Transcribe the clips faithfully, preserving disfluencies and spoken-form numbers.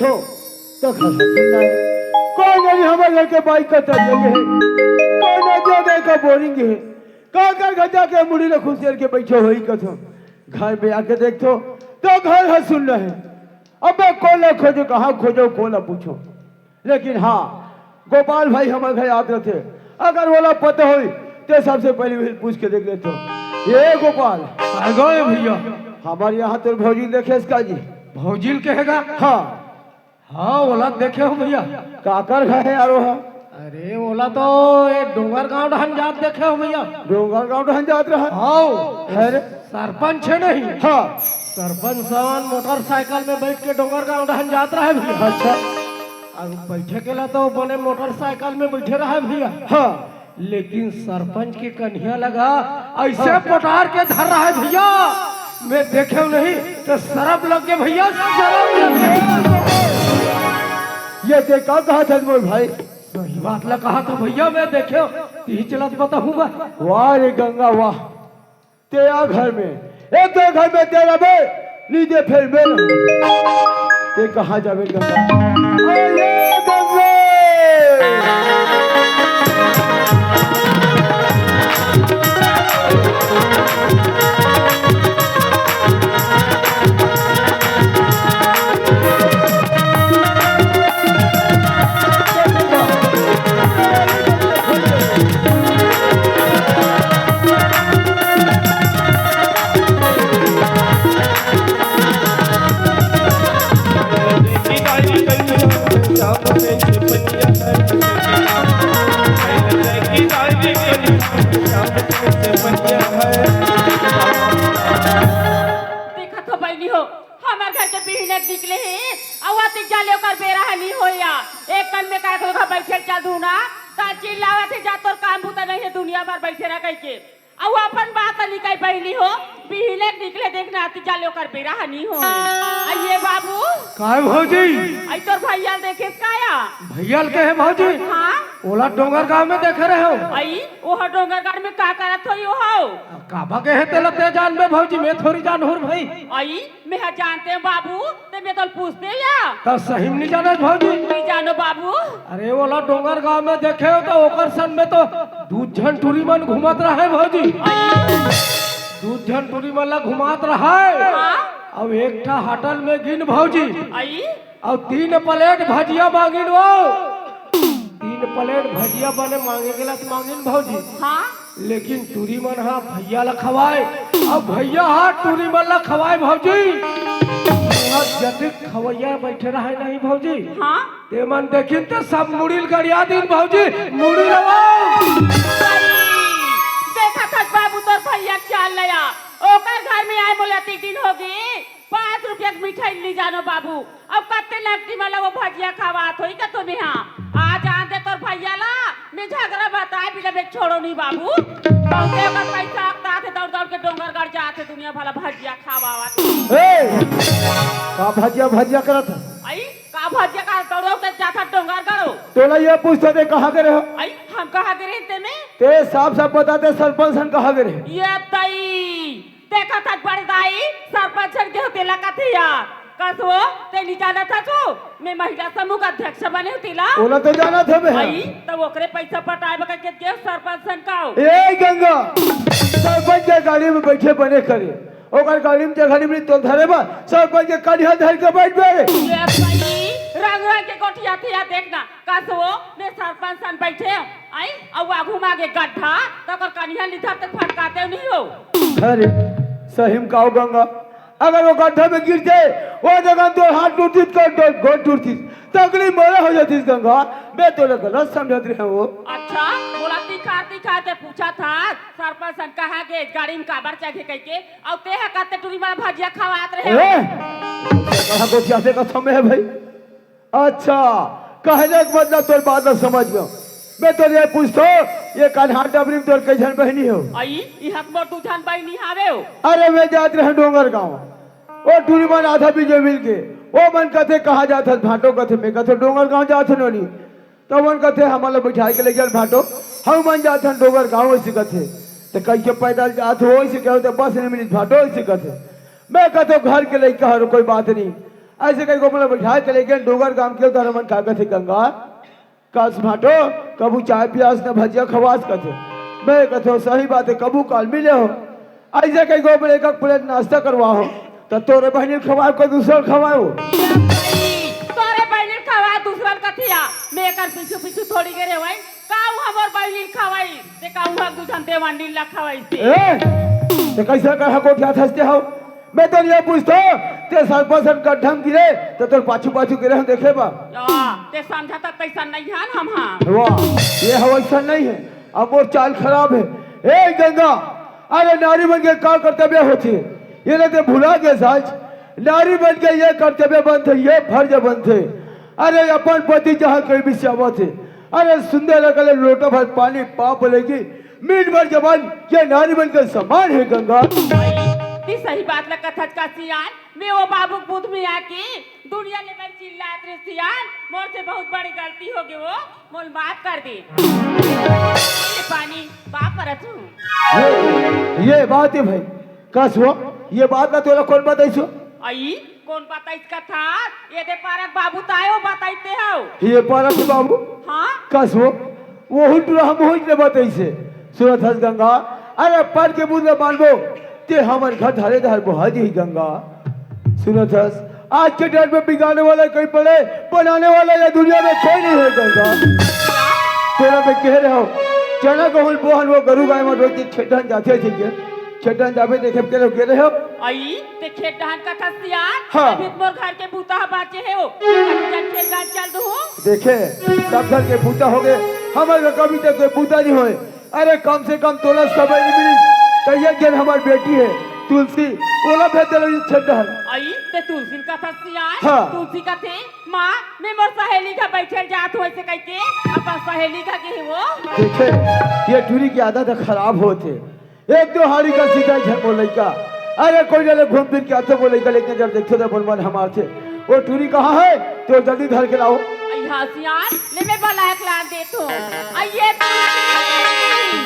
तो घर ह सुन्ना हे। कोई नहीं, हमर घर के बाई का तरिया गे हे, कोई नदिया गे का बोरिंग गे हे, का कर घर जाके मुड़ी ल खुसेर के बइठे होही कथों। घर में आके देखथों तो घर ह सुन्ना हे। अबे कोन ल खोजों, कहाँ खोजों, कोन ल पूछों? लेकिन हाँ, गोपाल भाई हमर घर आत रथे, अगर ओला पता होही ते सबसे पहली उही ल पूछ के देख लेथों। ए गोपाल। आ गए भैया। हमर यहाँ तोर भौजी ल देखे हस का जी? भौजी ल कहे गा? हाँ। हाँ, ओला देखे हों भैया। काकर घर हे यार ओहा? अरे, ओला तो ए डोंगरगांव डहन जात देखे हों भैया। डोंगरगांव डहन जात रहा? हाँ। अरे। सरपंच हे नहीं? हाँ। सरपंच साहब मोटरसाइकिल में बइठ के डोंगरगांव डहन जात रहे भैया। अच्छा। अब बइठे के ला तो बने मोटरसाइकिल में बइठे रहे भैया। हाँ। लेकिन सरपंच के कनिहा ल गा अइसे हाँ। पटार के धर रहे भैया, मैं देखेंव नहीं तो सरम लग गे भैया, सरम लग गे। ये ते का कहत हस मोर भाई? सही बात ल कहत हों भैया, मैं देखेंव, तिही चलत बताहूँ मैं। वाह रे गंगा वाह, ते आ घर में, ए तो घर में ते रहिबे, नीचे फेर में रहिबे। ते कहाँ जाबे गंगा? अरे गंगे! देखत हो बहिनी हो, हमर घर के बिहने निकले हे, अउ अतिक जाले ओकर बेरा ह नी होया। एक कन में का घर बइठे चल दूना, त चिल्लावत हे, "जा तोर काम बूता नहीं हे, दुनिया भर बइठे रह," कहिके। अउ अपन बात निकल बहिनी हो, बिहने निकले देखना, अतिक जाले ओकर बेरा ह नी होय। अइए बाबू। काय भौजी? अइ तोर भैया ल देखेस का या? भैया ल कहे भौजी? हाँ। ओला डोंगरगांव में देखे रहेंव। अइ, ओह डोंगरगांव में का करत होही ओह? अब काबर गे हे तेला ते जानबे भौजी, मैं थोरी जानहूँ रे भई। अइ, मैं ह जानतेंव बाबू, ते मैं तोला पूछतेंव या। त सही में नी जानस भौजी? नी जानों बाबू। अरे ओला डोंगरगांव में देखेंव त ओकर संग में तो दू झन टूरी मन घूमत रहे भौजी। अइ। दू झन टूरी मन ला घुमात रहे। हाँ। अउ एक ठा होटल में गिन भौजी। अइ। अउ तीन प्लेट भजिया मांगिन वो। तीन प्लेट भजिया बने मांगे के ला त मांगिन भौजी। हाँ। लेकिन टूरी मन ह भैया ला खवाय, अउ भैया ह टूरी मन ला खवाय भौजी। ओहा जतिक खवैया बइठे रहे नहीं भौजी। हाँ। ते मन देखिन त सब मुड़ी ल गड़िया दिन भौजी, मुड़ी ल वो। देखत हस बाबू तोर भैया के चाल ल या, ओकर घर में आय मोला अतिक दिन होगे, पाँच रुपया के मिठाई नी जानों बाबू, अब कत्ते नकदी मन ला वो भजिया खवात होही का तुम्हें? हाँ, आ जान दे तोर भैया ला, मैं झगरा बताय बिना मैं छोड़ों नहीं बाबू। बहुते ओकर पैसा अकतात हे, दौड़ दौड़ के डोंगरगढ़ जात हे, दुनिया भला भजिया खवावत। ए, का भजिया भजिया करत हे? अइ, का भजिया का दौड़ दौड़ के जात हे डोंगरगढ़? तोला ये पूछत हे कहाँ गे रहे? अइ, हम कहाँ गे रहे तेमे? ते साफ साफ बता दे सरपंच सन कहाँ गे रहे? ये तई। देखत हस बड़े दाई, सरपंच सन गे हों तेला कथे यार। कस वो, ते नी जानत हस वो? मैं महिला समूह का अध्यक्ष बने हों तेला। ओला तो जानत हबे। अइ, त ओकरे पैसा पटाय बर कहिके गे सरपंच सन का हो। ए गंगा, सरपंच के गाड़ी में बइठे बने करे। ओकर गाड़ी में जगह नी मिली तोला धरे बर, सरपंच के कनिहा धर के बइठ बे। ये भाई, रंग रंग के गोठियाथे यार देखना। कस वो, मैं सरपंच सन बइठे हों। अइ, अउ आघू म आगे गड्ढा, त ओकर कनिहा नी धरते फटकारते नहीं हो। अरे, सही में का हो गंगा, अगर वो गड्ढा में गिरते, वो जगह तोर हाथ टूटतिस, तोर गोड़ टूटतिस, तकलीफ मोला हो जातिस गंगा, मैं तोला गलत समझत रहेंव वो। अच्छा, मोला तिखार तिखार के पूछत हस, सरपंच सन कहाँ गे, गाड़ी में काबर चघे कहिके, अउ ते ह कत्ते टूरी मन भजिया खवात रहे हो। ए, कहाँ गोठियाथे कथों मैं हे भाई? अच्छा, कहने के मतलब तोर बात ल समझ गेंव। मैं तोर ये पूछथों, ये कन्हार डबरी में तोर कई झन बहिनी हो? अई, इहाँ त मोर दू झन बहिनी हावे हो। अरे, मैं जात रहेंव डोंगरगांव, ओ टूरी मन आधा बीजे मिल के, ओ मन कथे, "कहाँ जात हस?" भांटो कथे, मैं कथों, "डोंगरगांव जात हन नोनी।" त ओ मन कथे, "हमन ला बइठाय के ले चल भांटो, हमन जात हन डोंगरगांव," अइसे कथे। त कहिके पैदल जात हो, अइसे कहेंव, त बस नइ मिलिस भांटो, अइसे कथे। मैं कथों, "घर के लइका हरव, कोई बात नहीं।" अइसे कहिके मोला बइठाय के लेगेन डोंगरगांव के, त हमन का कथे गंगा, कस भांटो, कभू चाय पियास न भजिया खवास कथे। मैं कथंव सही बात हे, कभू काल मिले हो, अइसे कहिके मोला एक एक प्लेट नाश्ता करवा हो, त तोरे बहिनी ल खवाय के दूसरा ल खवाय हो। तोरे बहिनी ल खवाय दूसरा ल कथे या, मैं एकर पीछू पीछू थोड़ी गे रेहेंव। का उहां मोर बहिनी ल खवाइस, ते का उहां दू झन देवानी ल खवाइस ते? ए, ते कइसे कहा गोठियाथस ते हव? मैं तो ये पूछथंव, ते सरपंच गड्ढा म गिरे, ते तोर पाछू पाछू गिरे हम देखे बा। ला, ते समझथस तइसन नइ हन हम, हां। वाह, ये हव अइसन नइ हे, अब मोर चाल खराब हे। ए गंगा, अरे नारी मन के का कर्तव्य होथे, ये ला ते भुला गेस आज। नारी मन के ये कर्तव्य बनथे, ये फर्ज बनथे। अरे अपन पति जहां कहीं बिसरावत हे, अरे सुंदर अकन ले लोटा भर पानी पांव परे लेगी, मीठ भर जबान, ये नारी मन के सम्मान हे गंगा। ते सही बात ला कथस का सियान, मैं ओ बाबू के बुध में आके दुनिया ले मैं चिल्लात रेहेंव सियान, मोर से बहुत बड़ी गलती होगे वो, मोला माफ कर दे। ये पानी पांव परत हंव। ये, ये बात हे भाई, कस वो, ये बात ला तोला कोन बताइस वो? अई, कोन बताइस कथस? ये दे पारा के बाबू त आय, वो बताइस ते हव। ये पारा के बाबू? हां। कस वो? वहू टूरा हमहू ल बताइस हे। सुनत हस गंगा, अरे पारा के बुध ल मानबो, ते हमर घर धरे धर बोहा जही गंगा। सुनत हस, आज के date में बिगाड़ने वाला कोई पड़े, बनाने वाला ये दुनिया में कोई नहीं है गंगा। तोला मैं कहे रेहेंव, चना गहूं ल बोहन वो गरू गाय मन रोज के खेत डहन जाथे थे के, खेत डहन जाबे देखे के लोग गे रेहेंव। अई, ते खेत डहन कथस सियान, हां। अभी त मोर घर के बूता ह बांचे हे वो, अभी जन खेत डहन चल दूहूं। देखे, सब घर के बूता होगे, हमर घर कभी तक कोई बूता नइ होय। अरे कम से कम तोला समय नइ मिलिस, त ये जेन हमर बेटी हे तुलसी, ओला भेज दे रही खेत डहन। अई, ते तुलसी ल कथस सियान, हां। तुलसी कथे, मां, मैं मोर सहेली घर बइठे ल जात हंव, अइसे कहिके अपन सहेली घर गे हे वो। देखे, ये टूरी के आदत खराब होथे। एक दो हाड़ी का सीधा झन मोर लइका। अरे कोई डहर ले घूम फिर के आथे, मोर लइका ल एक नजर देखथे त अपन मन हमारथे। वो टूरी कहां हे? तो जल्दी धर के लाव। अई हां सियान, ले मैं बलाय के लान देथंव। अई ये टूरी।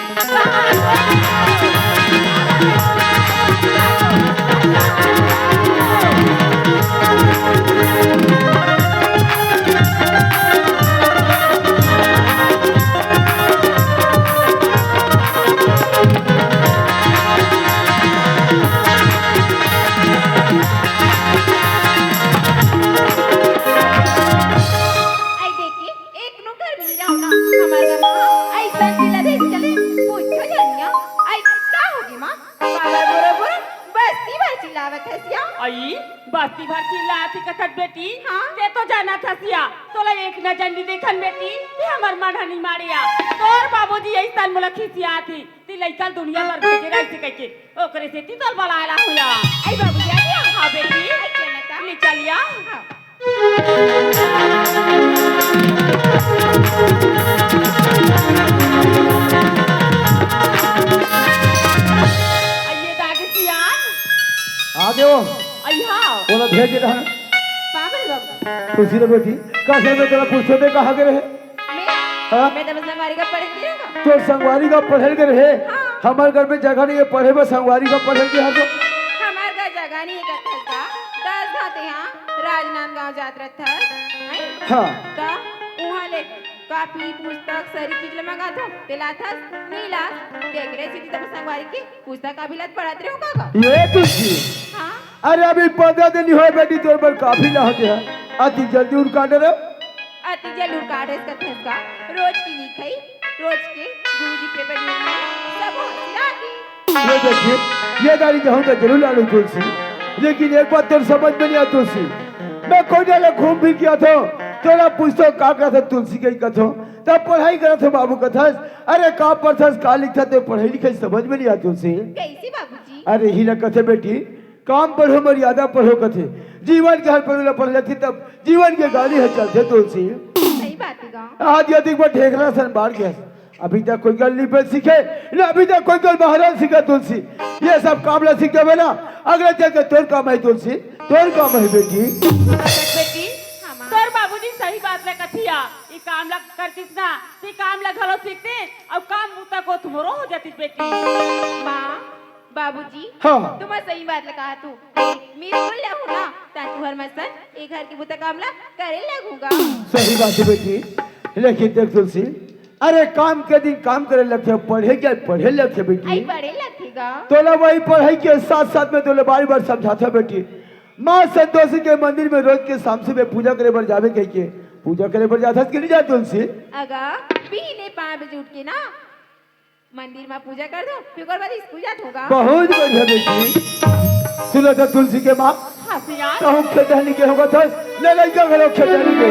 अई देखे, एक नो घर मिली रहो ना, हमर घर में अइसन चिल्ला दे चले, पूछो जनिया, अई का होगे मां? काबर बोरो बोरो, बस्ती भर चिल्लावत हस या? अई, बस्ती भर चिल्लात हे कथस बेटी, हां? ते तो जानत हस या, तोला एक नजर नइ देखन बेटी, ते हमर मन ह नइ माड़े या। तोर बाबूजी अइसन मोला खिसियात हे, ते लइका ल दुनिया भर भेजे रहिस हे कहिके, ओकरे सेती तोला बलाय ला हंव या। अई बाबूजी आ गया? हां बेटी। अई चल ना ता। ले चल या। हां। अई ये दादी सियान। आ गयो। अई हां। ओला भेज दे। पागल बाबू। खुशी ले बेटी, का से मैं तोला पूछथंव ते कहां गे रहे? मैं? हां? मैं तो संगवारी का पढ़े गे रहे हंव। तोर संगवारी का पढ़े गे रहे? हां। हमर घर में जगह नइ हे पढ़े बर, संगवारी का पढ़े गे रहे तो? हमर घर जगह नइ हे कथस का? दस घाते हां, राजनांदगांव जात रथस, हैं? हां। त उहां ले कापी, पुस्तक, सरी चीज ल मंगाथंव, ते लाथस, नइ लास। तेकरे सेती त संगवारी के पुस्तक कापी ल पढ़त रहे हंव का? ये तुलसी। हां। अरे अभी पंद्रह दिन नइ होय बेटी, तोर बर कापी लाय हंव। अति जल्दी उरकाय डरेंव। अति जल्दी उरकाय डरेंव कथस का? रोज के लिखई, रोज के गुरुजी के पेपर में सब हो सिरागी। ये देखिए, ये दारी जाहूं त जरूर लानहूं तुलसी, लेकिन एक बात तोर समझ में नइ आय तुलसी। मैं कोई डहर ले घूम फिर के आथंव, तोला पूछथंव का करथस तुलसी कहिके कथंव, तब पढ़ई करथंव बाबू कथस। अरे का पढ़थस, का लिखथस, ते पढ़ई लिखई समझ में नइ आय तुलसी। कइसे बाबूजी? अरे इही ला कथे बेटी, काम पढ़ो मर्यादा पढ़ो कथे, जीवन के हर पहलू ला पढ़ लेथे तब जीवन के गाड़ी ह चलथे तुलसी। सही बात हे गा। आज यदि वो ढेकरा सन बाढ़ गया, अभी तक कोई गल नइ सीखे, ना अभी तक कोई गल महाराज सीखे तुलसी। ये सब काम ला सीख जाबे ना, अगले चल के तोर काम आही तुलसी, तोर काम आही बेटी। बेटी, तोर बाबूजी सही बात ला कथे या, ये काम ला करतिस ना, ते काम ला घलो सीखते, अउ काम बुता को तुमरो हो जातिस बेटी। माँ, बाबूजी, हाँ। तुमन सही बात ल कहा तू। ए, मेरे बोल ले हूँ ना, ता तुहर मसन ए घर के बुता काम ला करे लगूंगा। सही बात है बेटी, लेकिन देख तुलसी, अरे काम के दिन काम करे लगथे, पढ़े के पढ़े लगथे बेटी। आई पढ़े लगथे गा। तोला वही पढ़ाई के साथ साथ में तोला बार बार समझाथे बेटी। माँ संतोषी के मंदिर में रोज के शाम सुबह पूजा करे बर जावे कह के पूजा करे बर जाथस कि नहीं जा तुलसी? अगा, पीने पाँच बजे उठ के ना मंदिर में पूजा कर दो, फिर ओकर बाद स्कूल जात होगा। बहुत बढ़िया बेटी। सुनो तो तुलसी के माँ, हाँ सियान। कहूँ खेत हनी के होगा था, ले लइका घलो खेत हनी के।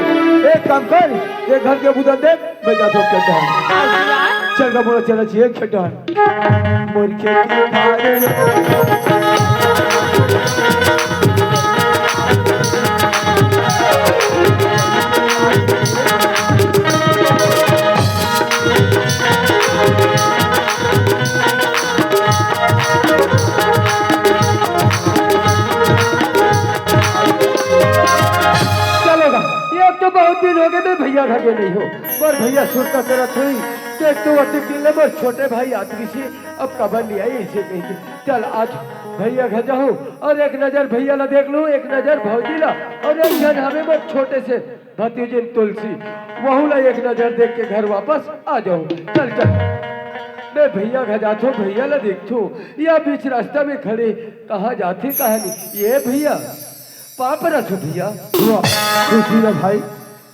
एक काम कर, ये घर के बुता देख, मैं जाता हूँ खेत हनी। हाँ सियान। चल गा मोला चला चाहिए खेत हनी। मोर खेती खाए। चलो गा, ये तो बहुत दिन हो गए मैं भैया घर में नहीं हो, पर भैया सुरता करत हुई, तो एक तो अति किले मोर छोटे भाई आदमी से अब कबर नहीं आई इसे कहेंगे। चल आज भैया घर जाऊँ और एक नजर भैया ला देख लूँ, एक नजर भौजी ला, और एक जन हमें मोर छोटे से भतीजिन तुलसी, वहू ला एक नजर देख के घर वापस आ जाऊँ। चल चल, मैं भैया घर जाथो, भैया ला देखथो, या बीच रास्ता में खड़े कहाँ जाथे कहाँ नहीं। ये भैया, पाँव परत हो भैया। वाह, खुशी रे भाई,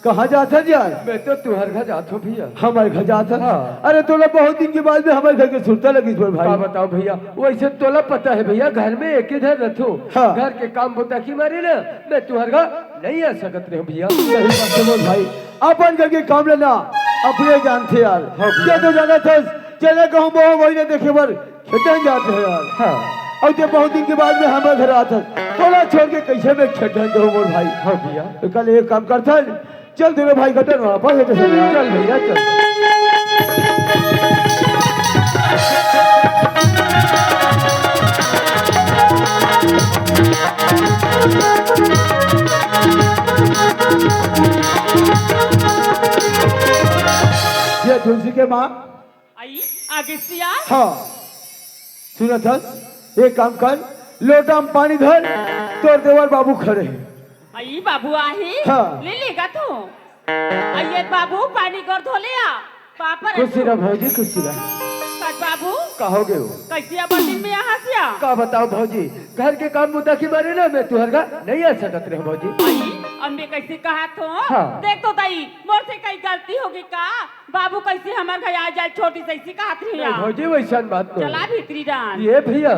कहाँ जाथस यार? मैं तो तुहर घर जाथो भैया। हमर घर जाथस? हाँ। अरे तोला बहुत दिन के बाद में हमर घर के सुरता लगिस मोर भाई। का बताओ भैया, वैसे तोला पता है भैया, घर में एक ही धर रथो। हाँ। घर के काम बुता की मारे ना, मैं तुहर घर नहीं आ सकत रहे भैया। सही बात है मोर भाई, अपन घर के काम लेना अपने जानथे यार। हाँ भैया। ये तो जानथस, चले कहूँ बहु वही ने देखे बर खेतन जात रहे यार। हाँ। अउ ते बहुत दिन के बाद में हमर घर आथस, तोला छोड़ के कैसे मैं खेतन जाऊँ मोर भाई? हाँ भैया। तो कल एक काम करथन, चल तेरे भाई गटन वापस हे तो चल यार। चल भैया, चल। ये तुलसी के माँ। आई, आगे सिया। हाँ। सुनत हस, एक काम कर, लोटा में पानी धर, तोर देवर बाबू खड़े हैं। आई, बाबू आही? हाँ। ले लेगा तू। आइए बाबू, पानी गोर धो ले आ। पापा रे खुशी तू। रह भौजी, खुशी रह। कट बाबू। का हो गयो? कैसे अपन दिन में यहाँ से आ? का बताओ भौजी, घर के काम बुता की मारे ना मैं तुहर घर नहीं आ सकत रहे भौजी। आई, अब मैं कैसे कहा थो? हाँ। देख तो दाई, मोर से कई गलती होगी का? बाबू कैसे हमर घर आ जाए, छोटी से ऐसी कहत रही नहीं है। भौजी, वैसन बात नहीं। चला भीतरी डाल। ये भैया,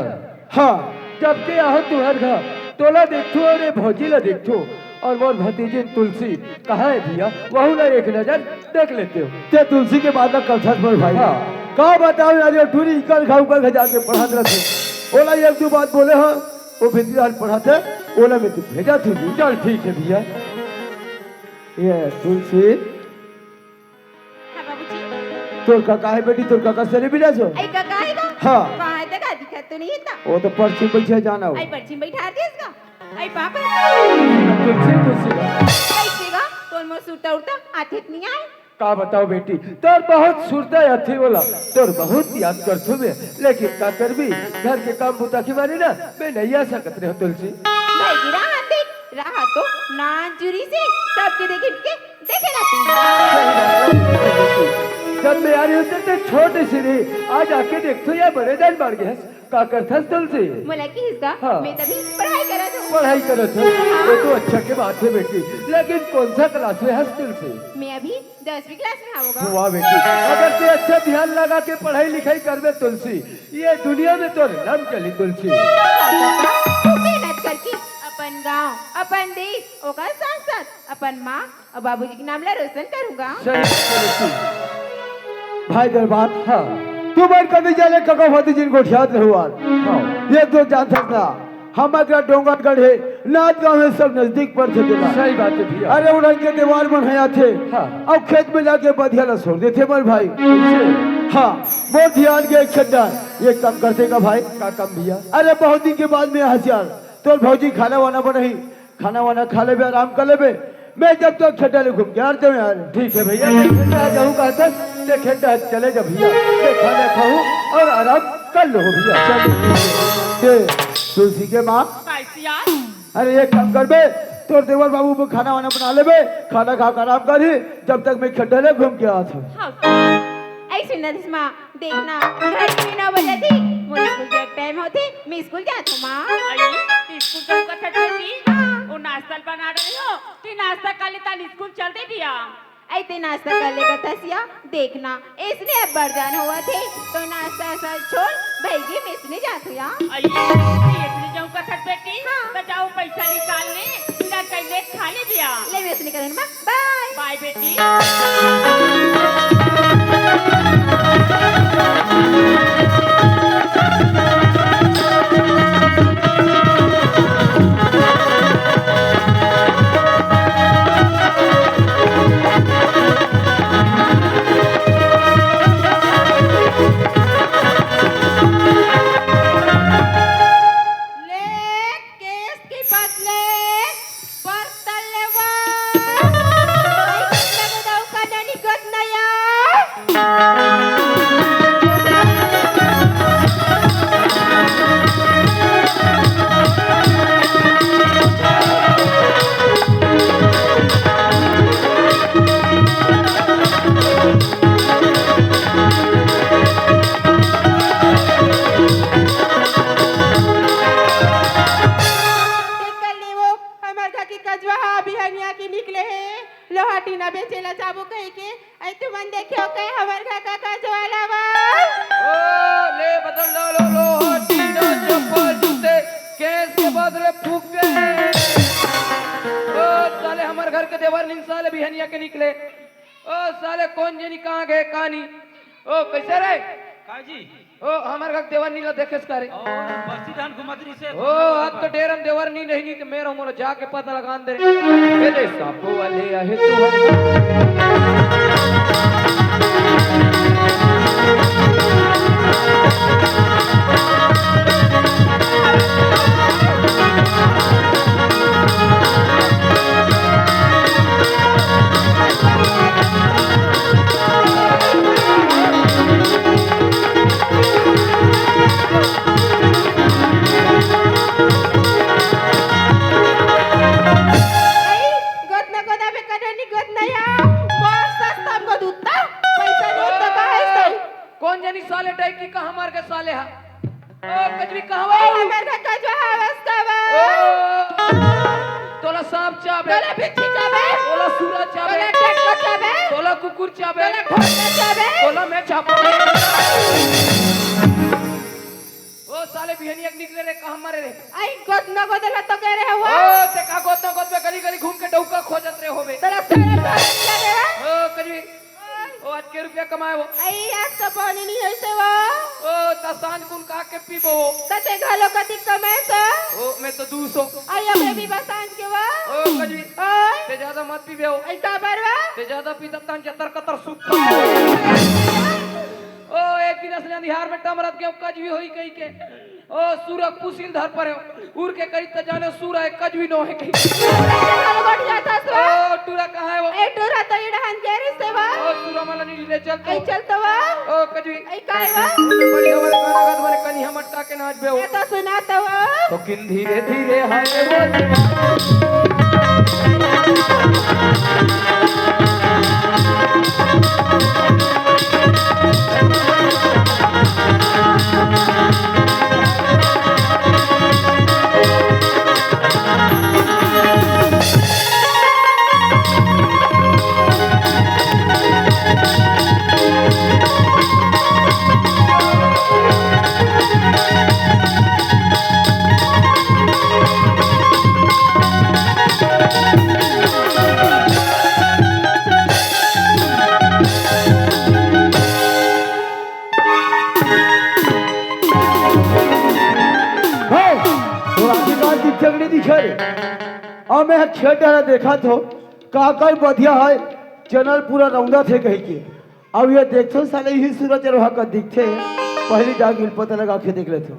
हाँ। जब के आहो तुहर घर, तोला देखथो, अरे भौजी ला देखथो, और मोर भतीजिन तुलसी कहाँ है भैया? वहू ला एक नजर देख लेते हो। ते तुलसी के बात ला करथस मोर भाई। हाँ। का बताओ यार, ये टूरी इकर घर उकर घर जाके पढ़त रहथे। ओला एक दो बात बोले हो, वो भीतरी डाल पढ़त है, ओला मैं तू भेजा थी। चल ठीक है भैया। ये तुलसी, हाँ, बाबूजी। तोर काका है बेटी, तोर काका सरे बिराज हो? आई काका है का? हाँ। कहाँ है देखा, दिखत तो नहीं है ता। वो तो पर्ची में बैठे जाना हो। आई पर्ची में बैठा दिया इसका। आई पापा। तुलसी, तुलसी। कैसे गा? तोर मोर सुरता उरता आथे नहीं आए। का बताओ बेटी, तोर बहुत सुरता आथे बोला, तोर बहुत याद करथो मैं, लेकिन का करबी, घर के काम बुता के मारे ना, मैं नहीं आ सकत रहे तुलसी। भाई गिरा हाथ देख, रहा तो नान चुरी से सबके देखे के देखे रहती। जब मैं आ रही हूँ तो छोटे से रही, आज आके देखथो या बड़े जान बढ़ गया। का करथस तुलसी? मोला किहिस का? हाँ। मैं तभी पढ़ाई करत हूँ। पढ़ाई करत हूँ। हाँ। वो तो अच्छा के बात है बेटी, लेकिन कौन सा क्लास में हस तुलसी? मैं अभी दसवीं क्लास में हूँ गा। वाह बेटी, अगर तू अच्छा ध्यान लगा के पढ़ाई लिखाई करबे तुलसी, ये दुनिया में तो नाम चली तुलसी। तू मेहनत करके अपन गांव, अपन देश, ओकर साथ साथ अपन माँ और बाबूजी के नाम ला रोशन करूंगा। सही बात है बेटी। भाई दरबार, हाँ। तू बड़ कभी जाले कका भतीजिन गोठियात रहुआर। हाँ। ये तो जानथस ना, हमर डोंगरगढ़ है, नांदगांव है, सब नजदीक पड़थे तेला। सही बात है भैया। अरे उड़न के देवार मन है आथे। हाँ। अब खेत में जाके बधिया ला छोड़ देथे मोर भाई। कैसे? हाँ, मोर धियान के खेत डार। ये काम करथे का भाई? का काम भैया? अरे बहुत दिन के बाद में हसियार, तोर भौजी खाना वाना बनाही, खाना वाना खा लेबे, आराम कर लेबे। मैं जब तक खेत डाले घूम के आ जाऊँ यार। ठीक है भैया, मैं खेत आ जाऊँ कहथस। देखे डहर चले जा भैया, देखा देखा हूँ और आराम कर लो भैया। चल, दे, तुलसी के माँ। कैसिया? अरे, एक काम कर बे, तोर देवर बाबू में खाना वाना बना लेबे, खाना खा के आराम करी, जब तक मैं खेत डहर ले घूम के आत हूँ। हाँ, ऐसे नरिस माँ, देखना, घर के भी नौ बजे थी, मोर स्कूल के टाइम होती, मैं स्कूल जात हूँ माँ। अरे, तू स्कूल जाऊ कथस बेटी? हाँ। वो नाश्ता बना रही हो, तू नाश्ता कर लेता, स्कूल चल दे दिया। ऐते नाश्ता कर लेगा तसिया, देखना, इसने अब बरजान हुआ थे, तो नाश्ता ऐसा छोड़, भैगी मैं इसने जात हूँ या। अरे, इसने जाऊँ कथस बेटी? हाँ। तो जाओ पैसा निकाल ले, ना कहीं ले खा ले दिया। ले मैं इसने करूँ ना, बाय। बाय बेटी। ले केस की बदले बर्तन लेवा। आई कितना में दऊ का नानी गोद नया। देखा ले वो, हमर घर के कजवा हा बिहनिया के निकले हे, लोहा टीना बेचे ला जाबो कहि के। ऐ तुमन देखे हो कहे हमर घर का कजवा लावा। ओ, ले बदल डालो, लोहा टीना चप्पल जूते, केस के बदले फूक दे। ओ, साले हमर घर के देवर निन साले बिहनिया के निकले। ओ, साले कोन जनी कहाँ गए, कहानी? ओ, कैसे रे? का जी? ओ, हमर घर देवर नी ला देखेस का रे? ओ, बस्ती डहन घुमत रहिसे। ओ, अब तो डेरन देवर नी रही, नी तो मेर मोला जाके पता लगान दे। ए दे सापो वाले आहे तू हर। आई, गोद न गोदा बे कनो नी गोद नया। बस सस्ता हमको दूता। पैसा नहीं होता का है सही? कोन जनी साले टाइप की कहाँ मार के साले हा? ओ, कजरी कहाँ आई, बा? हमर घर का जो है, बस का बा। ओ, तोला सांप चाबे। तोला बिच्छी चाबे। तोला सूरा चाबे। तोला टेक्को चाबे। तोला कुकुर चाबे। तोला घोड़ा चाबे। तोला मैं चाबो। ओ, साले बिहनिया के निकले रे, कहाँ मारे रे? आई, गोद न गोद ला तो कह रहे हुआ। ओ, ते का गोद न गोद में गली गली घूम के डौका खोजत रहे होबे। तोला सारे बात क्या रे? ओ, कजरी। ओ, आज के रुपया कमाए वो। आई, आज तो पानी नहीं है से वो। ओ, त सांझ कुन का के पीबो वो। त ते घलो कति कमाए से। ओ, मैं तो दू सौ। आई, अब ये भी बस सांझ के वो। ओ, कजरी। ओए। ते ज्यादा मत पीबे वो। आई, का बार वो? ते ज्यादा पीता तन जतर कतर सुख। ओ, एक दिन असले अंधियार में टमरत के कजरी होई कही के। ओ, सूरा पुसिल धर परे, उर के करी त जाने सूरा एक कजवी नो है कही। चलो, बढ़िया था, सूरा। ओ, टूरा कहाँ है वो? ए, टूरा तो इड़हन गेरी से बा। ओ, सूरा मला नी ले चल तो। आई चल तो बा। ओ, कजवी। आई काय बा? बड़ी हमारे गाना गात बने कनी हम अटका के नाच बे हो। ये तो सुना तो बा। तो किन धीरे धीरे हाय वो। हे, तोर आगे का दिखे के नहीं दिखे रे? अब मैं ह छेद डाला देखत हो, का कर बधिया है, चैनल पूरा रौंदत हे कही के। अब ये देखथो साले, यही सूरज अरोहा का दिखथे, पहली जाके पता लगा के देख लेथो।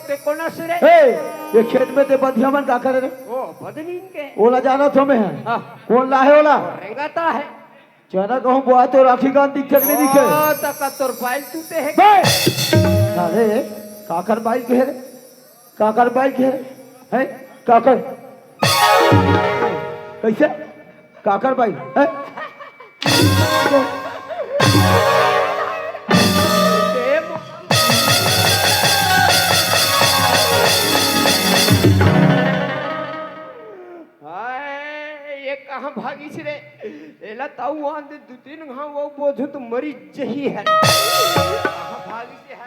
ते कोन से रे? ए, ये खेत में ते बधिया मन का करे रे? ओ, बदनीन के। ओला जानत हो मैं। हाँ। कोन लाहे ओला? ओ, रेंगता है। चना कहूँ बोआ तो राखी कान दिखे कि नहीं दिखे? ओ, त का तोर बाइल तू ते है। बे! अरे, काकर बाइल के है रे? काकर बाइल के है रे? हैं? काकर? कैसे? काकर बाइल? हैं? हाय, ये कहाँ भागिस रे? एला ताऊ आन दे दू तीन घाव, वो बोझू तो मरी जही है। कहाँ भागिस है?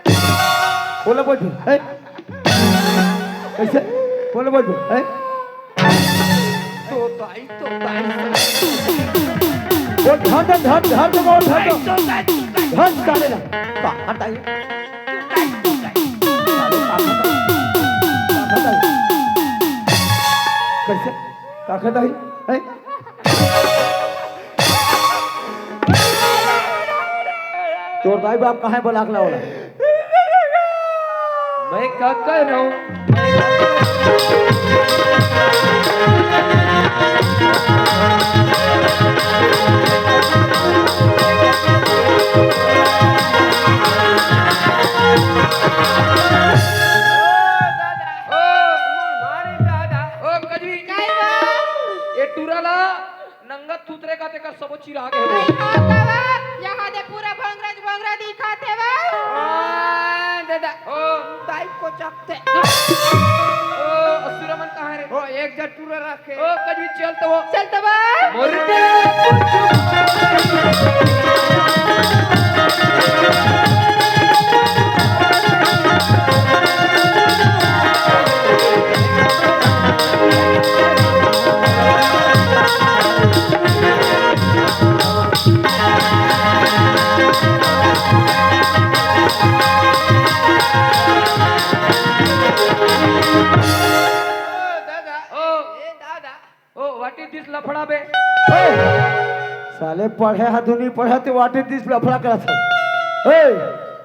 बोला बोल, हैं? कैसे? बोला बोल, हैं? तो ताई, तो ताई। वो धन, धन, धन, धन, धन, धन। धन का लेला? का हटाई? कैसे? का करता है? हैं? तोर दाई बाप कहाँ है, बोला के लाओ ला। मैं का कर रहा हूँ? ओ, मारे दादा। ओ, कजवी। काय बा? ये टूरा ला नंगा थूतरे का तेकर सबो चिराग है वो। नहीं खाता बा। यहाँ दे पूरा भंगरा भंगरा दिखाते बा। आ, दादा। ओ। ताई को चकते। ओ, असुरा मन कहाँ रे? ओ, एक जट टूरा रखे। ओ, कजवी चल तो वो। चल तो वो। मोर दिल कुछ ओ दादा, ओ। ए दादा। ओ, what is this लफड़ा बे? ए, साले पढ़े हा दुनी पढ़े ते what is this लफड़ा करत है। ए,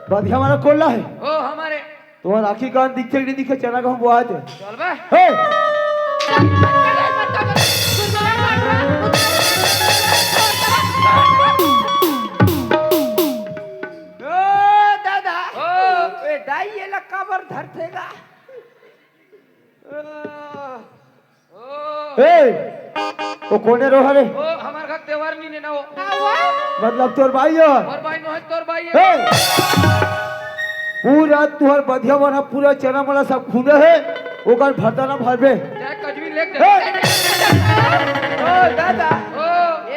बधिया मारा कोल्ला है। ओ, हमारे। तोर आँखी कान दिखथे कि नहीं दिखथे, चना कहूँ बोआ दे। चल बे। हे! ओ दादा, ओ। ए दाई, एला काबर धरथे गा? ओ। ए, ओ कोने रहो रे? ओ, हमार घर देवर नी ने ना हो। हाँ, वो? मतलब तोर भाई हो? मोर भाई नो है, तोर भाई है। ए, पूरा तुहर बधिया मन ह, पूरा चना मला सब खुंदे है, ओकर भरता ना भरबे। चाहे कजवी लेके ए! जा। ओ दादा, ओ।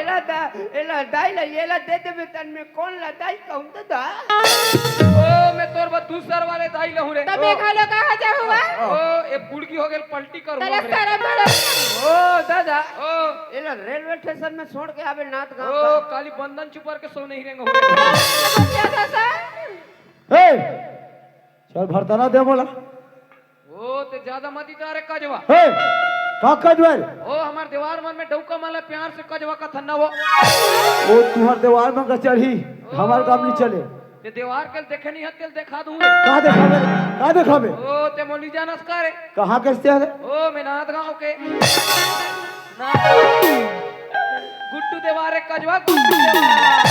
एला दा-, एला दाई ला, एला दे देबे तन में कौन ला दाई कहूँ तो दा। ओ, मैं तोर बा दूसर वाले दाई लहूँ रे। तब ओ। एक हालो कहाँ जा हुआ? ओ, ए बुड़की हो गेल, पलटी कर तले हुआ रे। सारा भरो। ओ, दादा। ओ। एला रेलवे स्टेशन में छोड़ के आबे नाथ गाँव ओ, का। काली बंदन चुपर के सो नहीं रेंगो हुए। क्या था सर? ए, चल भरताना दे बोला। ओ, ते ज्यादा मत इतारे कजवा। हे, का कजवा रे? ओ, हमार देवार मन में डौका माला प्यार से कजवा का थन्ना वो। ओ, तुहर देवार मन का चढ़ी, हमार काम नहीं चले। ते देवार के देखे नहीं हत, तेल देखा दूँ। का देखाबे? का देखाबे? ओ, ते मोली जानस का रे? कहाँ के से रे? ओ, मैं नाथ गाँव के। गुड्डू देवार रे कजवा, गुड्डू देवार।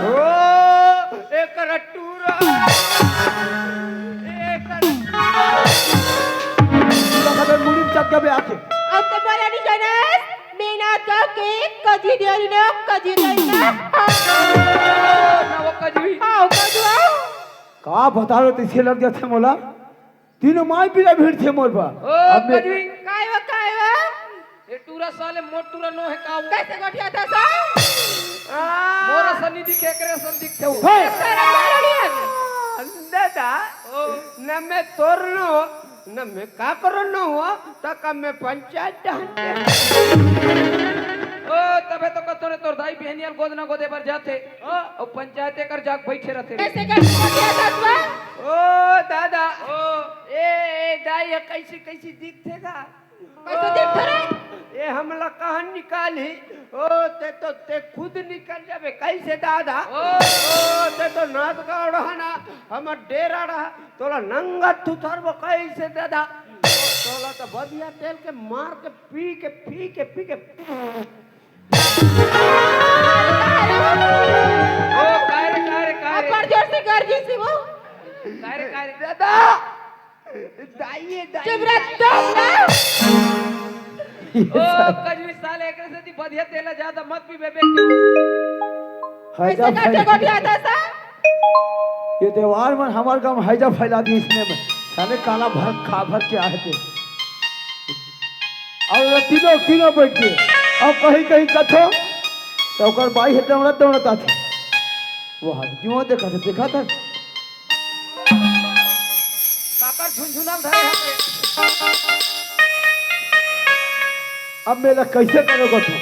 ओ, एकर टूरा। एकर टूरा। मुड़ी में चक गबे आके। अब तो बोला नहीं जानस, मैं नाथ गाँव के कजी देवरी ना, कजी देवरी ना। ना वो कजवी। हाँ, कजवा। का बता रहे, तैसे लग जाथे मोला। तीनों माई पीला भीड़ थे मोर बा। ओ, अब मैं कजवी। काय वो, काय वो? ये टूरा साले मोर टूरा नो है का वो? कैसे गोठिया था सा? आ। मोर असन नहीं दिखे, एकरे असन दिखथे वो। हे। सारा मारो नहीं है। दादा, ओ। न मैं तोर नो, न मैं का करो नो हो, त का मैं पंचायत डहन के। ओ, तबे तो कतो रे तोर दाई बहनियाल गोद ना गोदे बर जाथे। ओ। और पंचायत एकर जाग बैठे रहते। कैसे कर गोठिया था सा? ओ, दादा। ओ। ए, ए, दाई, ये कैसी, कैसी दिखथे गा? कैसे दिखथे रे? ये हमला कहाँ निकालही? ओ, ते तो, ते खुद निकल जाबे, कइसे दादा? ओ, ओ, ते तो नांदगांव रहा ना, हमर डेरा रहा, तोला नंगा थुथरबो कइसे दादा? तोला तो बधिया तेल के मार के, पी के, पी के, पी के। ओ, काय रे, काय रे, काय रे? अब्बड़ जोर से गरजिस हे वो। काय रे, काय रे? दादा! दाई, दाई, चुप रह, दाई। चुप रह। ओ, कजवी साले, एकरे सेती बधिया तेल ला ज्यादा मत पीबे बेटा। हैजा कइसे काटे फैला गोठिया था सा? ये देवार मन हमर गांव हैजा फैला दिस ने में। साले काला भर खा भर के आए थे। अउ ये तीनों, तीनों बइठ के। अउ कहीं, कहीं कथों, त ओकर बाई हे दौड़त, दौड़त आथे। वो हाथ क्यों देखा था, देखा था? काकर झुनझुनाल धरे हवे। अब मेला कइसे करों कथों?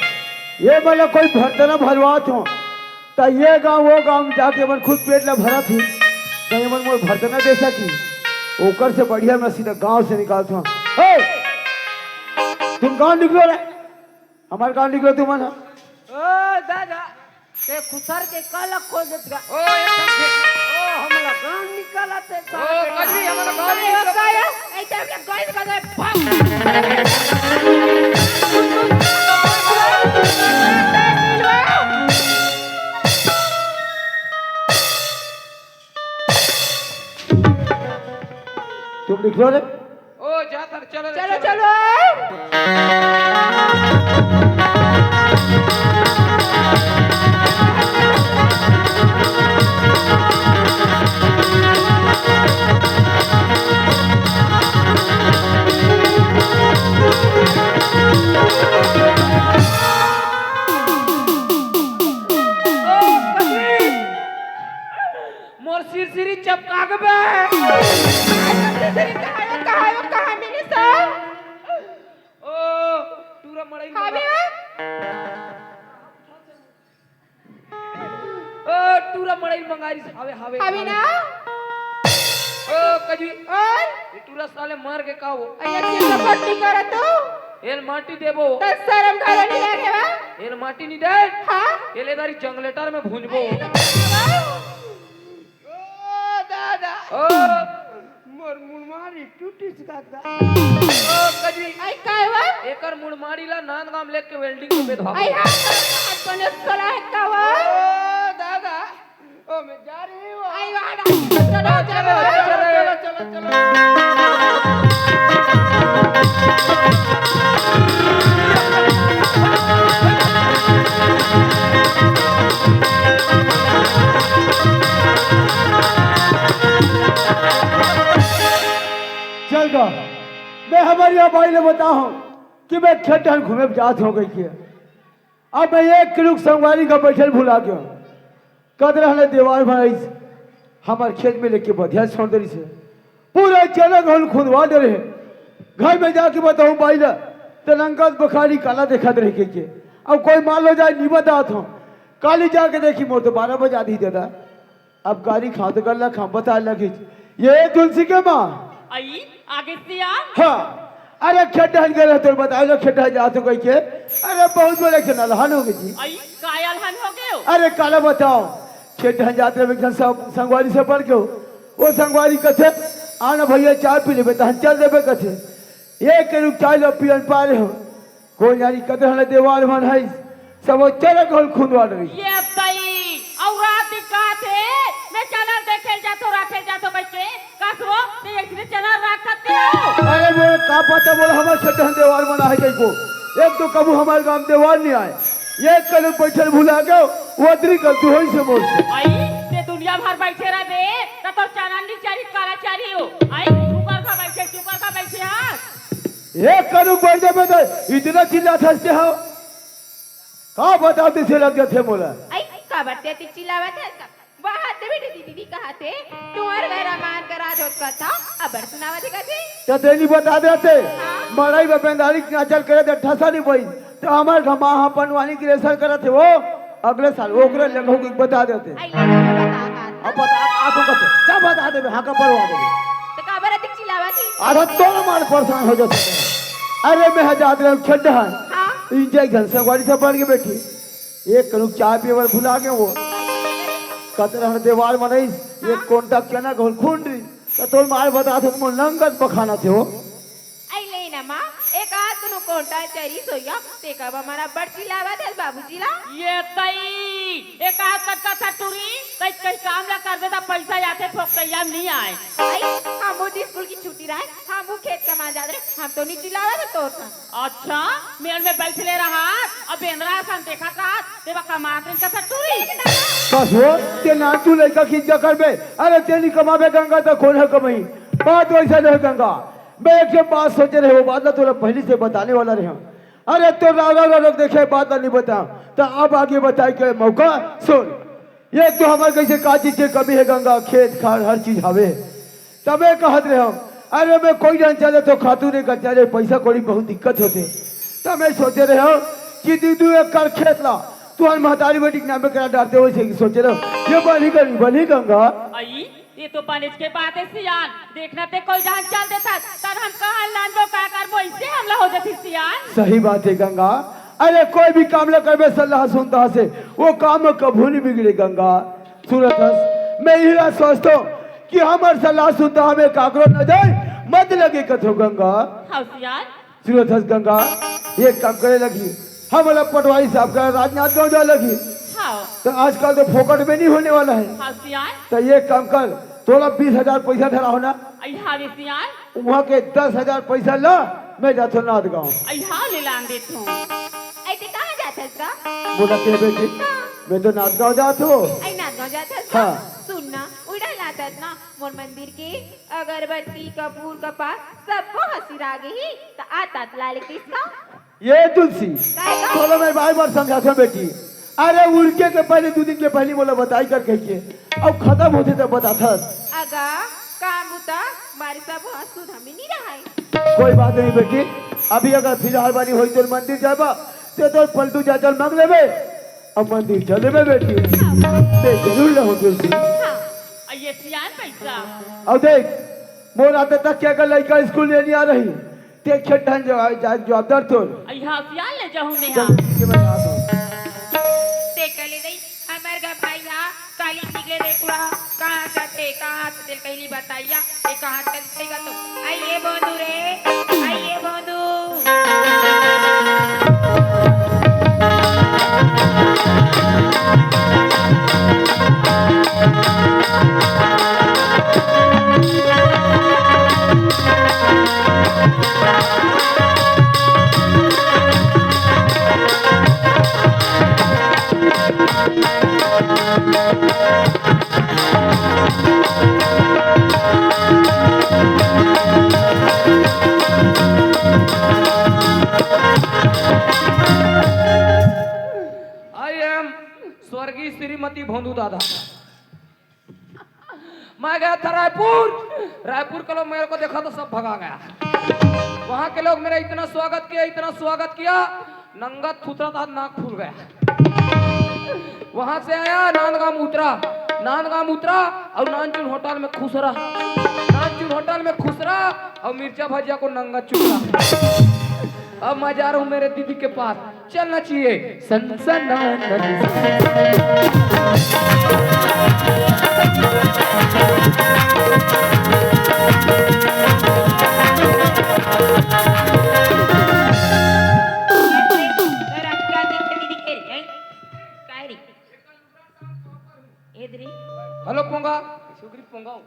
ये मेला कोई भरतना भरवात हों, त ये गांव वो गांव जाके मन खुद पेट ला भरत ही, त ये मन मोर भरतना दे सकी, ओकर से बढ़िया मैं सीधा गांव से निकालत हों। हे! तुम गांव निकलो रे, हमर गांव निकलो तुमन ह। ओ दादा, ते खुसर के काला खोजत गा। ओ, एकदम से। ओ, हमला गांव निकालत हे, ओ, साला। कजरी, हमला गांव अरे, निकालत हे। ओ, गाय, ए, ते हमला गाय निकालत हे, भाग। तुम निकलो रे। ओ, जाथन, चलो रे, चलो, चलो। चलो। ओ, कजरी। मोर सिरसिरी चपका के बे। सिरसिरी कहाँ हे, कहाँ हे, कहाँ मिले सब? ओ, टूरा मड़ई हावे मंगा-, ओ, टूरा मड़ई मंगारी हावे, हावे, हावे हावे। ना? ओ, कजवी। और? ये टूरा साले मर के का हो? अइया, के सपोर्ट नहीं करत तू? एल माटी देबो। त शर्म घलो नहीं लागे बा? एल माटी नहीं दे। हाँ? एल एदारी जंगलेटर में भूंजबो। अइया, तो ओ दादा। ओ। मोर मुड़मारी टूटिस दादा। ओ कजरी। आई काय वा? एकर मुड़मारी ला नांदगांव लेके welding को बेधवा। आई हाथ, हाथ बने सला है का वा? ओ दादा। ओ मैं जा रही हूँ। आई वा, चलो, चलो, चलो, चलो, चलो। चल गा, मैं हमर या बाई ले बताहूँ कि मैं खेत डहन घूमे जात हों कहिके। अब मैं एक किलो संगवारी का बैठल भुला गयो। कदरा ले देवार बनाइस, हमर खेत में लेके बधिया छोड़ देलिस हे। पूरा चना गहूं खुंदवा डरे हे। घर में जाके बताहूँ बाई ला, त नंगत बखारी काला देखत रहे कहिके। अब कोई मान लो जाए, नहीं बतात हों। काली जाके देखी, मोर तो बारह बजा दिस दादा। अब गारी खात गल्ला खाम बताए लगिस, ये तुलसी के माँ। आई, आगे से आ। हाँ, अरे खेत डहन गे रहे, तोर बताए ला खेत डहन जात हों कहिके। अरे बहुत बड़े के नलहन हो गई जी। आई, काय अलहन हो गयो? अरे काला बताओ, खेत डहन जात रहे, एक झन सब संगवारी से पड़ गयो। वो संगवारी कथे, "आना भैया, चाय पी लेबे, तहन चल देबे," कथे। एक रुक चाय लो पियन पा रहे हो। कोई जानी कदर हले देवार मन है, सब चरक होल खुंदवा रही। ये तई, अउ रात दिखात हे, मैं चैनल देखे जाथो, राखे जाथो कहिके, कस वो, ते इसने चैनल राखत हो। अरे मोर का पता, मोर हमर छठन देवार मन आहे कहिको। एक तो कभू हमर गांव देवार नहीं आए, ये कल बैठल भुला गयो, वो अतरी गलती होइसे मोर से। आई, ते दुनिया भर बैठे रहबे, त तोर चैनल नहीं चारी, काला चारी हो। आई, ऊपर का बैठे, ऊपर का बैठे, हाँ। ए करू, बैठ जाबे तो इतना चिल्लात हस ते हो। का बताओ, तइसे लग जाथे मोला। आई, काबर ते अति चिल्लावत हस का? बहुत बेटी दीदी, दीदी कहत हे, तुम्हर घर अमान का राज होत कथा, अबर सुनावत हे कथे। त तेनी बता देते, हाँ। मड़ई में बेंदारी के नाचल करे ते ठसा नहीं बई, त हमर घमा हा पनवानी के रेसल करत हे वो, अगले साल ओकरे ले कहूँ कि बता देते। आई ले बता का। अब बता, आप को कहते, क्या बता देबे, हाँ का परवा देबे। त काबर अति चिल्लावत ही? अरे तोर मार परेशान हो जाते। अरे मैं हजार खेड्डा है। इंजय घन संगवारी से बढ़ के बेटी, एक कनुक चाय पिए बर भुला गे वो। कत रहन देवाल मनइस, एक कोंटा चना घोल खून रही। त तोर मार बता थे, मोर नंगत बखाना थे हो। अई ले ना माँ, एक आध कोनो कोंटा चरी सोया, तेकर बर मरा बड़ चिल्लावत हस बाबूजी ला। ये तई, एक आध कटका था टूरी, कई, कई काम ला कर दे त पैसा आथे, फोकटइया नहीं आए। अई, हम वो स्कूल की छुट्टी रहे, हम वो खेत कमा जात रहे, हम तो नहीं चिल्लावत है तोर सन। अच्छा, मेड़ में बैठले रहा, अब बेंदरा सन देखत रहा, तेवा कमात रही कथा टूरी। कस हो, ते नानचु लइका खींच के करबे, अरे ते नहीं कमाबे गंगा त कोन ह कमाई? बात वैसा नहीं गंगा, मैं एक ठे बात सोचे रहे, वो बात ला तोला पहली से बताने वाला रहे। अरे तो रागा ला लोग देखे बात ला नहीं बता, तो अब आगे बताए के मौका सुन। ये तो हमर कइसे का चीज के कमी है गंगा, खेत खार हर चीज हवे। तबे कहत रहे हम, अरे मैं कोई जन चले तो खातू नहीं कर चले, पैसा कौड़ी बहुत दिक्कत होते। तब मैं सोचे रहे हम कि दू दू एकड़ खेत ला तुहर महतारी बेटी के नाम पे करा डारते, वैसे ही सोचे रहे हम। ये बनी गंगा, बनी गंगा। अई, ये तो बनेच के बात है सियान। देखना ते कोई जहां चल देता, तब हम कहां लानबो, का करबो, इससे हमला हो जाती सियान। सही बात है गंगा। अरे कोई भी काम ला करबे सलाह सुनता से, वो काम कभू नहीं बिगड़े गंगा। सुनत हस, मैं इला सोचतो कि हमर सलाह सुनता हमें काकरो न जाए, मत लगे कथो गंगा। हाँ सियान। सुनत हस गंगा, एक काम करे लगी, हमला पटवारी साहब का राजनांदगांव जाए लगी। हाँ। तो आजकल तो फोकट में नहीं होने वाला है। हाँ सियान। तो एक काम कर, तोला बीस हजार पैसा धरा हो ना। अई हाँ रे सियान। वहाँ के दस हजार पैसा ला, मैं जाथो नांदगांव। अई हाँ ले लान देथो। अई ते कहाँ जात हस का? बोला के बेटी, हाँ। मैं तो नांदगांव जाथो। अई नांदगांव जात हस का? हाँ। सुन ना, उड़ा लात हस ना, मोर मंदिर के अगरबत्ती, कपूर, कपास, सबको हंसी रागे ही, त आतात ला लेतीस का? ये तुलसी, काय का? चलो मैं बार बार समझाथो बेटी। अरे उड़के के पहले, दू दिन के पहले मोला बताई कर कह के, अब खत्म होते तब बताथस। अगा, काम बुता, बारिश अब हंस सुध हमें नहीं रहा है। कोई बात नहीं बेटी, अभी अगर फिलहाल वाली होई तो मंदिर जाबा, ते तो पलटू जा चल मांग लेबे, अब मंदिर चल लेबे बेटी, ते जरूर रहो तुलसी। हाँ। अई ये सियान पैसा। अब देख, मोर आते तक क्या कर लड़का स्कूल में नहीं आ रही, ते खेत धान जवाब, जा-, जवाबदार तोर। अई हाँ सियान ले जाहूँ मैं चल, हाँ। ठीक है, मैं आ रहा हूँ। ते कले दई, हमर गा भाई हा, काली निकले रे कुड़ा, कहाँ जाते, कहाँ से तेल कैली बताइया, ये कहाँ चल जाएगा तो। आइए बोंदू रे, आइए बोंदू। I am स्वर्गीय श्रीमती भोंदू दादा। मैं गया था रायपुर, रायपुर के लोग मेरे को देखा तो सब भगा गया। वहाँ के लोग मेरा इतना स्वागत किया, इतना स्वागत किया, नंगा थुथरा था, नाक फूल गया। वहाँ से आया, नांदगांव उतरा, नांदगांव उतरा और नानचुन होटल में खुसरा, नानचुन होटल में खुसरा और मिर्चा भजिया को नंगा चुसरा। अब मैं जा रहा हूँ मेरे दीदी के पास। चलना चाहिए सनसनाना। काय रे? एदरी। हेलो पोंगा, सुग्री पोंगा।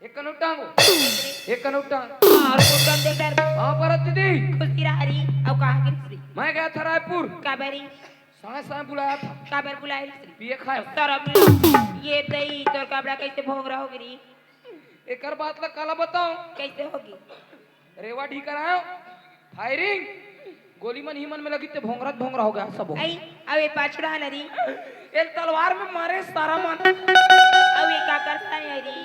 एक कन उठांगो, एक कन उठांग। हाँ, और कौन कौन देख डर? हाँ, परत दीदी। खुशी रहा रही, अब कहाँ गिर रही? मैं गया था रायपुर। काबरी? साय साय बुलाया था। काबर बुलाए रही? पिए खाए। तरब नहीं। ये दई, तोर काबरा कैसे भोंग रहा होगी री? एकर बात ला काला बताओ। कैसे होगी? रेवा ढीकर आयो, फायरिंग, गोली मन ही मन में लगी ते भोंगरत भोंगरा हो गया सब। आई, अबे पाछड़ा न री। एल तलवार में मारे सारा मन। अबे का करता है री?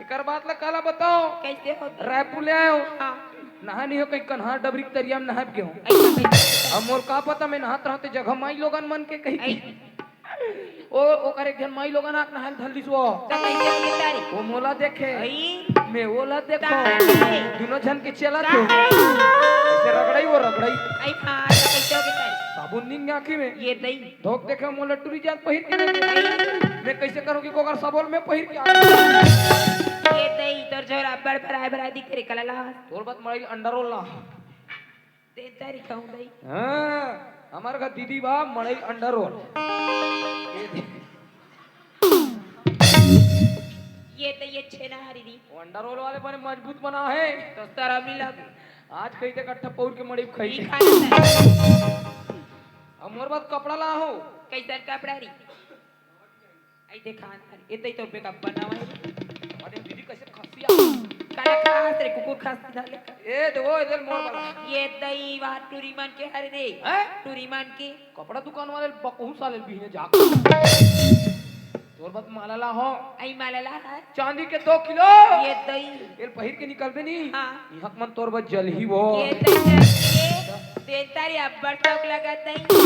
एकर बात ला काला बताओ। कैसे हो? रायपुर ले आयो। हाँ। नहा नहीं हो कहीं कन्हार डबरी के तरिया में नहा के हो। ऐसा कैसे? अब मोर का पता मैं नहात रहते जगह माई लोगन मन के कहीं। आई। ओ, ओकर एक झन माई लोगन आके नहाय ल धर लिस वो। त कइसे होगे तारी? वो मोला देखे, आई। मैं ओला देखो। का रे? दुनों झन के चला का थे। रे? ऐसे रगड़ई वो रगड़ई। आई हाँ, त कइसे होगे तारी? आँखी में। ये दई। धोख देखे मोला टूरी जात पहिर के नहीं। मैं कैसे करूँ कि कोकर सबोल में पहिर के आ। ये दई, तोर झोरा बड़ भराए भराए दिखे रे कला ला। तोर बात मड़ई अंडरओल ला। देंता री कहूँ दई। हाँ, हमार घर दीदी बा मड़ई अंडरओल। ये दई, ये छेना हरी दी। वो अंडरओल वाले बने मजबूत बना है। तो शर्म नहीं लग। आज कहीं ते कट्ठा पौर के मड़ई खाई। ई खा लेता है। अब मोर बात कपड़ा ला हो। कैसन कपड़ा री? आई देखा, ए तई तो बेका बनावा है। अरे दीदी कैसे खसिया? काला खास रे, कुकुर खास की डाले। ए दे वो इधर मोर वाला। ये दई वा टूरी मन के हरे रे। हैं? टूरी मन के। कपड़ा दुकान वाले बकहू साले बिहने जाके। तोर बात माला ला हो। आई माला ला है। चांदी के दो किलो। ये दई। एल पहिर के निकलबे नी। हाँ। इहाँ मन तोर बर जलही वो। ये दई जलही। देंता रे अब्बड़ शौक लगत दई। तो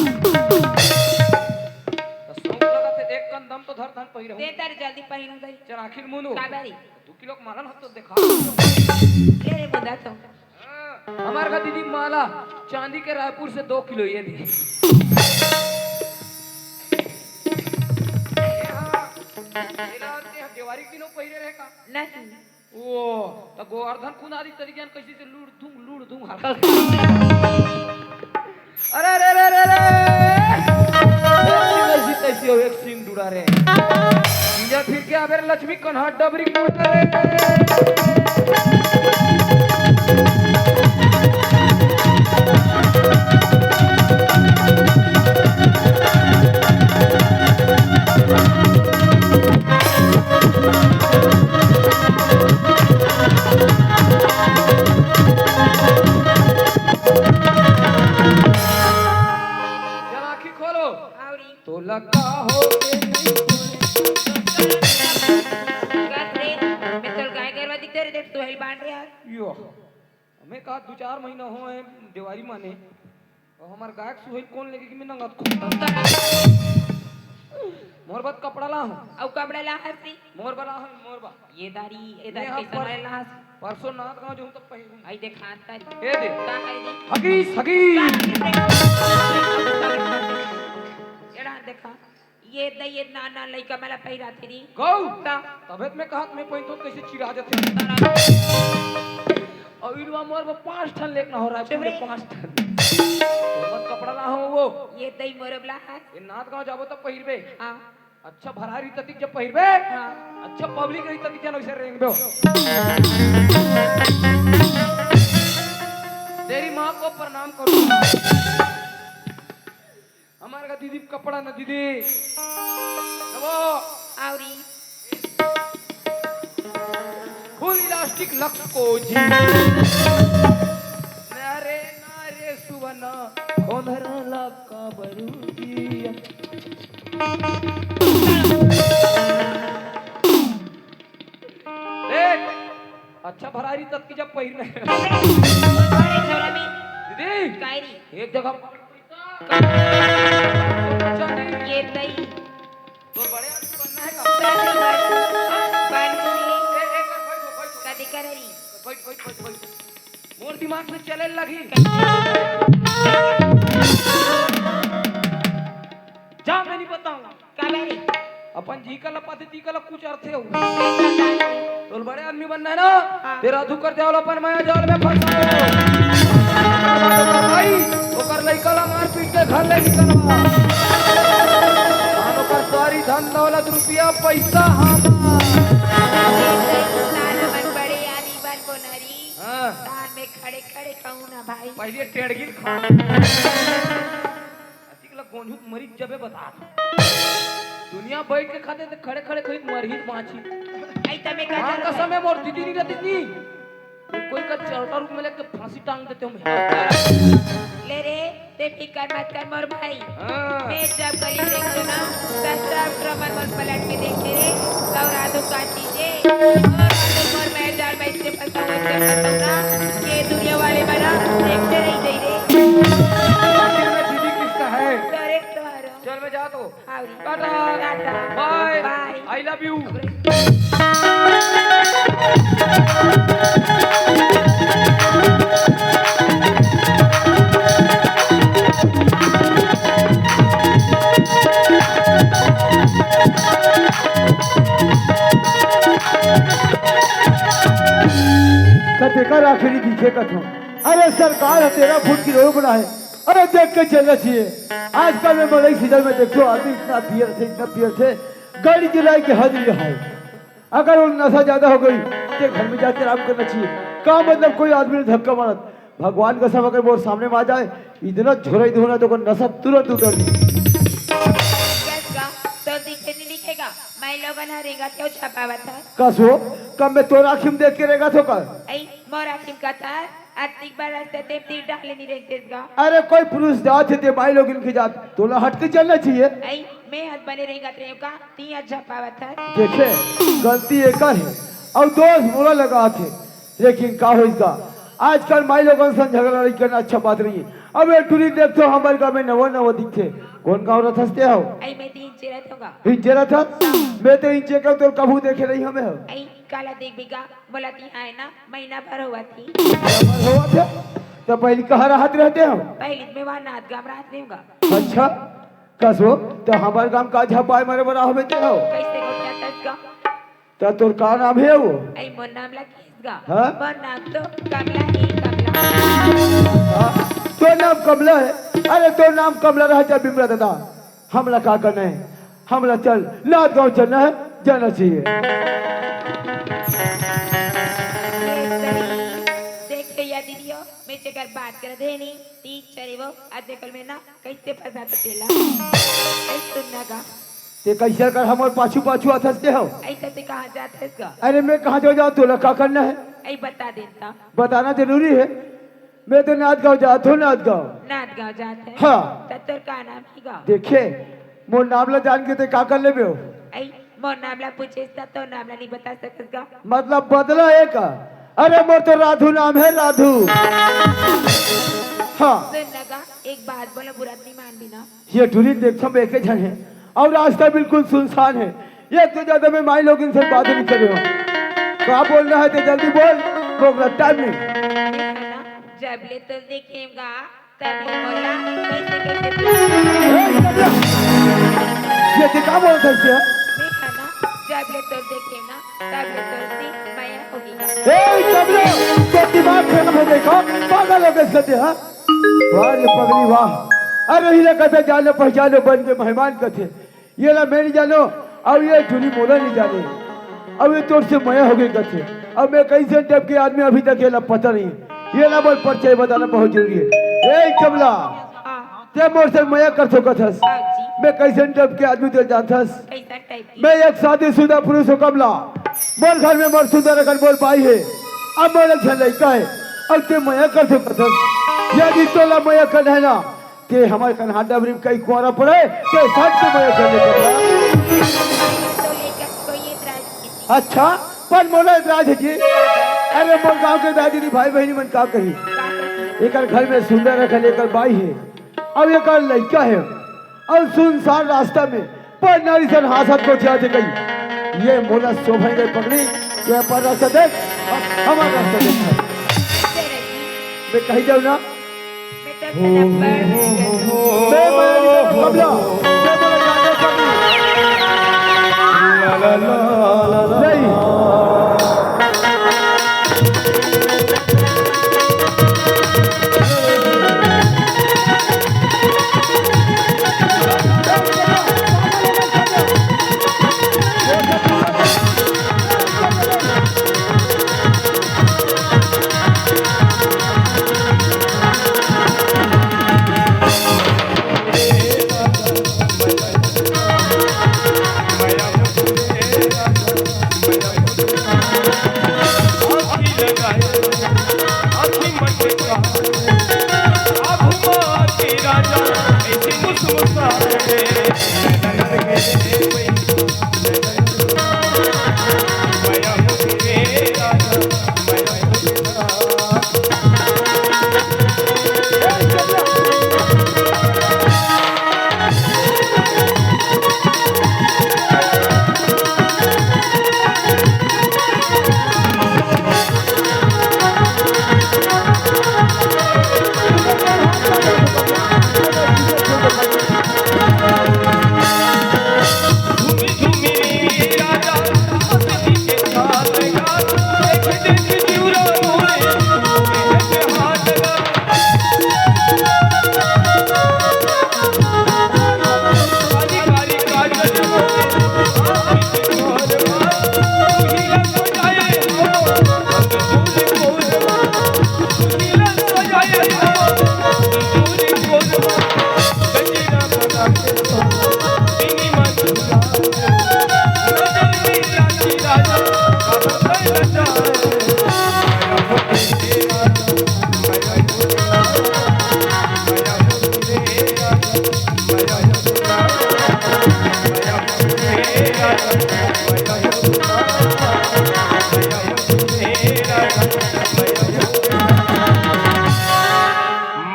शौक लगत है, एक कन दम तो धर धन पहिरहूँ। देंता रे जल्दी पहिरू दई। चल आखिर मुंदो। का बारी? दो किलो के मालन हो तो देखा। ले रे मुंदा तो। हाँ, हमार का दीदी माला चांदी के रायपुर से दो किलो ये दी। ये हाँ, ये ला, ये देवारी के दिनों पहिरे रहे का? नहीं। ओ, त गोवर्धन खुनारी तरी ज्ञान कैसे से लूड़ दूं, लूड़ दूं, हर अरे, अरे, अरे, अरे, अरे। ऐसी वैसी तैसी हो, एक सींग डुड़ा रे। इंजा फिर के आबे रे लक्ष्मी कन्हा डबरी कुड़ा रे। चल आँखी खोलो। आवरी। तोला का हो के नहीं बोले? बस रे, मैं तोल गाय गरवा दिखते रे, देख सुहेल बांध रे यार। यो, हमें कहा दो चार महीना हो है देवारी माने, और हमार गायक सुहेल कौन लेके कि मैं नंगत खोता। मोर बात कपड़ा ला हूँ। अउ कपड़ा ला हसी। मोर बला हूँ, मोर बा। ये दारी, ये दारी मैं कैसे पर-, मारे ला हसी? परसों नाथ गाँव जो हूँ तब पहिरूँ। आई देखा अंतर। ए दे। का है दे? हगीस, हगीस। एड़ा देखा। ये दे, ये ना, ना लइका मला पहिरा थे री। गौ। का? तबे त मैं कहत मैं पहिन तो कैसे चिरा जाते। और इनवा मोर में पाँच ठन लेकना हो रहा है, चुप रे। पूरे पाँच ठन। मोर मत कपड़ा ला हो वो। ये दे मोर बला है। ये नाथ गाँव जाबो तब पहिरबे। हाँ। अच्छा भरारी ततिक जब पहिरबे, हाँ। अच्छा पब्लिक रही ततिक जन वैसे रेंगबे हो। तेरी माँ को प्रणाम करो। हमारे का दीदी कपड़ा ना दीदी। वो आवरी। फुल इलास्टिक लक्स को जी। ना रे, ना रे सुवना, कौन हरा ला का बरू जी। देख, अच्छा भरारी तक की जब पहिरने। अरे छोरा भी। दीदी, कायरी। एक जगह ये नहीं। तो बड़े आदमी बनना है का? बन, बन। ए, ए, कर, बैठ, बैठ। कदी कररी? बैठ, बैठ, बैठ, बैठ। मोर दिमाग में चले लगी। जा, मैं नहीं बताऊंगा। काबर? अपन जी का लपाते, ती का ला कुछ अर्थ है। तोल बड़े आदमी बनना है ना? हाँ। तेरा धुकर जाओ अपन माया जाल में फंसा। भाई, ओकर लइका ला मार पीट के घर ले निकलवा। हम ओकर सारी धन दौलत रुपया पैसा हमार। बड़े आदमी बन बोनरी। हाँ। तान में खड़े खड़े कहूँ ना भाई। पहले टेढ़गिल खा। अतिक ला गोंझुत मरीज जबे बता। दुनिया बैठ के खाते ते खड़े खड़े खरीद मरही बाँची। आई तमे का हाँ, जरूरत कसम है? है मोर दीदी नहीं रहती थी। कोई का चौटा रूप में लेके फांसी टांग देते हम। ले रे, ते फिकर मत कर मोर भाई। हाँ। मैं जब गली देखतो ना, दस राउंड रमन मोर पलट के देखे रे, सौरा दुकान दीजे। और मोर मैं जाल में इतने फंसा हुआ, इतने फंसा हुआ, ये दुनिया वाले बना देखते रह गई रे। आखिर में दीदी किसका है? Correct तो आ रहा। चल, मैं जाता हूँ। आवरी। Tata. Tata. Bye। Bye। I love you। आखिरी दिखे कथो। अरे सरकार ह तेरह फुट के रोड बनाए। अरे देख के चलना चाहिए। आजकल में मड़ई सीजन में देखो आदमी इतना पियर थे, इतना पियर थे, गाड़ी जलाई के हद ये है। अगर वो नशा ज्यादा हो गई तो घर में जाके आराम करना चाहिए। का मतलब कोई आदमी ने धक्का मारत, भगवान कसम अगर मोर सामने में आ जाए, इतना झोरा ही धुना तो नशा तुरंत उतर दी। कस का? तोर दिखे नहीं दिखेगा? मैं लोगन ह रेंगत हो छपावत है। कस हो? कब मैं तोर आँखी में देख के रेंगत हो का? ऐ, मोर आँखी में कथा, अतिक बार रास्ते ते तीर डाले नहीं रेंगतेस गा। अरे कोई पुरुष जात है ते माई लोगन की जात, तोला हट के चलना चाहिए। ऐ, मैं हद बने रेंगत रहे का, ती हद छपावत है। देखे, गलती एकर है, और दोष मोला लगा थे। लेकिन का होइस गा, आजकल माई लोगन संग झगड़ा लड़ाई करना अच्छा बात नहीं है। अब ये टूरी देख तो हमारे गाँव में नवा नवा दिखथे। कौन गाँव रथस ते हो? ऐ मैं तीन चेरत होगा। हिंचे रथस? मैं तो हिंचे के तोर कभू देखे नहीं हमें हो। ऐ काला देख बिगा, बोला ती है ना, महीना भर हुआ थी। होवत है? तो पहली कहाँ रहत रहते हो? पहली मैं वहाँ नाथ गाँव रहत नहीं होगा। अच्छा, कसो, तो हमारे गाँव का झपाए मारे बड़ा हमें ते हो। कैसे गोठिया तस का? त तोर का नाम हे वो? ऐ मोर नाम ला किस गा? हाँ? मोर नाम तो कमला हे, कमला। हाँ? तोर नाम कमला हे? अरे तोर नाम कमला रहा जा बिमला दादा। हमला का करना हे? हमला चल, नाथ गाँव चलना हे, जाना चाहिए। देख भैया दीदियो, मैं जेकर बात करत हे नी, ती चले वो, आज देखल में ना कैसे फंसा तो तेला। ऐ सुन ना गा। ते कैसे कर हमर पाछू पाछू आथस ते हो? ऐसे ते कहाँ जात हस गा? अरे मैं कहाँ जाऊँ जाऊँ, तोला का करना हे? ऐ बता देता। बताना जरूरी हे। मैं तो नाथ गाँव जात हो, नाथ गाँव। नाथ गाँव जात हे? हाँ। त तोर का नाम हे गा? देखे, मोर नाम ला जान के ते का कर लेबे हो? ऐ मोर नाम ला पूछे त तोर नाम ला नहीं बता सकस गा? मतलब बदला हे का? अरे मोर तो राधू नाम हे, राधू। हाँ। सुन ना गा, एक बात बोलो, बुरा नहीं मान भी ना। ये टूरी देखथम एके झन हे और रास्ता बिल्कुल सुनसान हे। एक तो ज्यादा मैं माई लोगन से बात नहीं करे हो। का बोलना हे ते जल्दी बोल, मोला टाइम नहीं। देखा ना, जब ले तो देखेगा, तब ले बोला, कैसे कैसे ए, कमला! ये ते का बोलत हस ते? देखा ना, जब ले तो देखे ना, तब ले तो सी मया होगी। ए, कमला! तो दिमाग खराब हो गए का? पागल हो गए इसका ते, हाँ? वाह रे पगली वाह। अरे हीरा कथे जानो पहचानो बन के मेहमान कथे। ये ला मैं नहीं जानो, अब ये टूरी मोला नहीं जाने। अब ये तोर से मया हो गई कथे। अब मैं कैसे टाइप के आदमी अभी तक ये ला पता नहीं। ये ला बोल परिचय बताना बहुत जरूरी हे। ए कमला, हाँ। ते मोर से मया कर सकत हस। हाँ जी। मैं कैसे टाइप के आदमी ते जानत हस? कैसा टाइप की? मैं एक शादीशुदा पुरुष हो कमला। मोर घर में मोर सुंदर अकन मोर बाई हे। अब मोर एक झन लइका हे। अब ते मया कर सकत हस। यदि तोला मया करना हे ना, ते हमर कन्हा डबरी में कई कुंवारा पड़े, ते सट के मया कर ले कमला। तो लेकर कोई एतराज नहीं। अच्छा, पर मोला एतराज हे जी। अरे मोर गांव के दादी दी भाई बहनी मन का कही? का कही? एकर घर में सुंदर अकन एकर बाई हे। अब एकर लइका हे। अब सुनसान रास्ता में पर नारी सन हासत को जाते गई। ये मोला शोभा गई पगड़ी, ये पर रास्ता देख, हमर रास्ता देख। मैं कही जाऊँ ना, मैं तो अपना बड़ हो गया। मैं मया नहीं करूँ, कमला। मैं तो लगा दे, कमला। नहीं।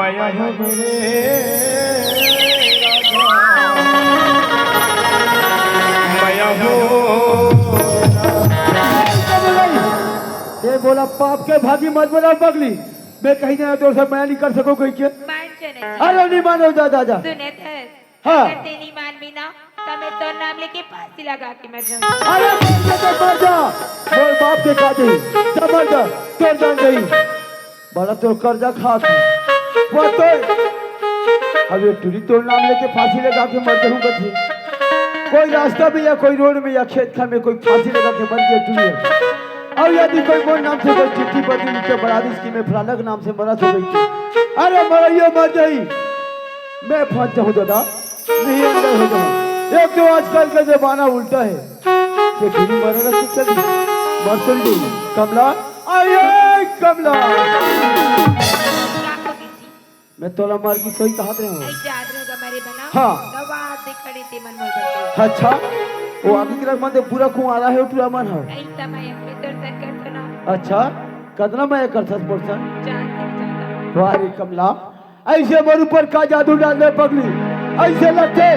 मया हो मेरे राजा, मया हो। ए बोला, पाप के भागी मत बना पगली। मैं कहीं जाना तोर से मया नहीं कर सको कहीं के। मान जाना जी। अरे नहीं मानो, जा, जा, जा। सुने थे। हाँ। अगर ते नहीं मानबी ना, तो मैं तोर नाम लेके फांसी लगा के मर जाऊँ। अरे मर जा तो मर जा, मोर बाप के का दे, जा मर जा, तोर जान गई। बड़ा तोर कर्जा खात है। वो तो अब ये टुरी तोर नाम लेके फांसी लगा के मर जाऊँ कथी। कोई रास्ता में या कोई रोड में या खेत खार में कोई फांसी लगा के मर गया टुरी। अब यदि कोई मोर नाम से कोई चिट्ठी पत्री लिख के बड़ा दी कि मैं फलाना के नाम से मरत हो गई थी, अरे मरइयो मर जाई, मैं फंस जाऊँ दादा, नहीं अंदर हो जाऊँ। एक तो आजकल का जमाना उल्टा है, ये फिर मरना तो चली, मर चल गई। कमला, अरे कमला। मैं तोला मर की सोई कहत रहे हूँ। ऐ जात रहोगा मरे बना। हाँ। दवा दे खड़े ते मन मोर बचे। अच्छा, वो आगे के रख मन दे पूरा कुंवारा है, टूरा मन है। ऐ समय में तोर सर कर तो ना। अच्छा, कतना मैं करथस मोर सर? जान से भी ज्यादा। वाह रे कमला, ऐसे मोर ऊपर का जादू डाल दे पगली। ऐसे लगथे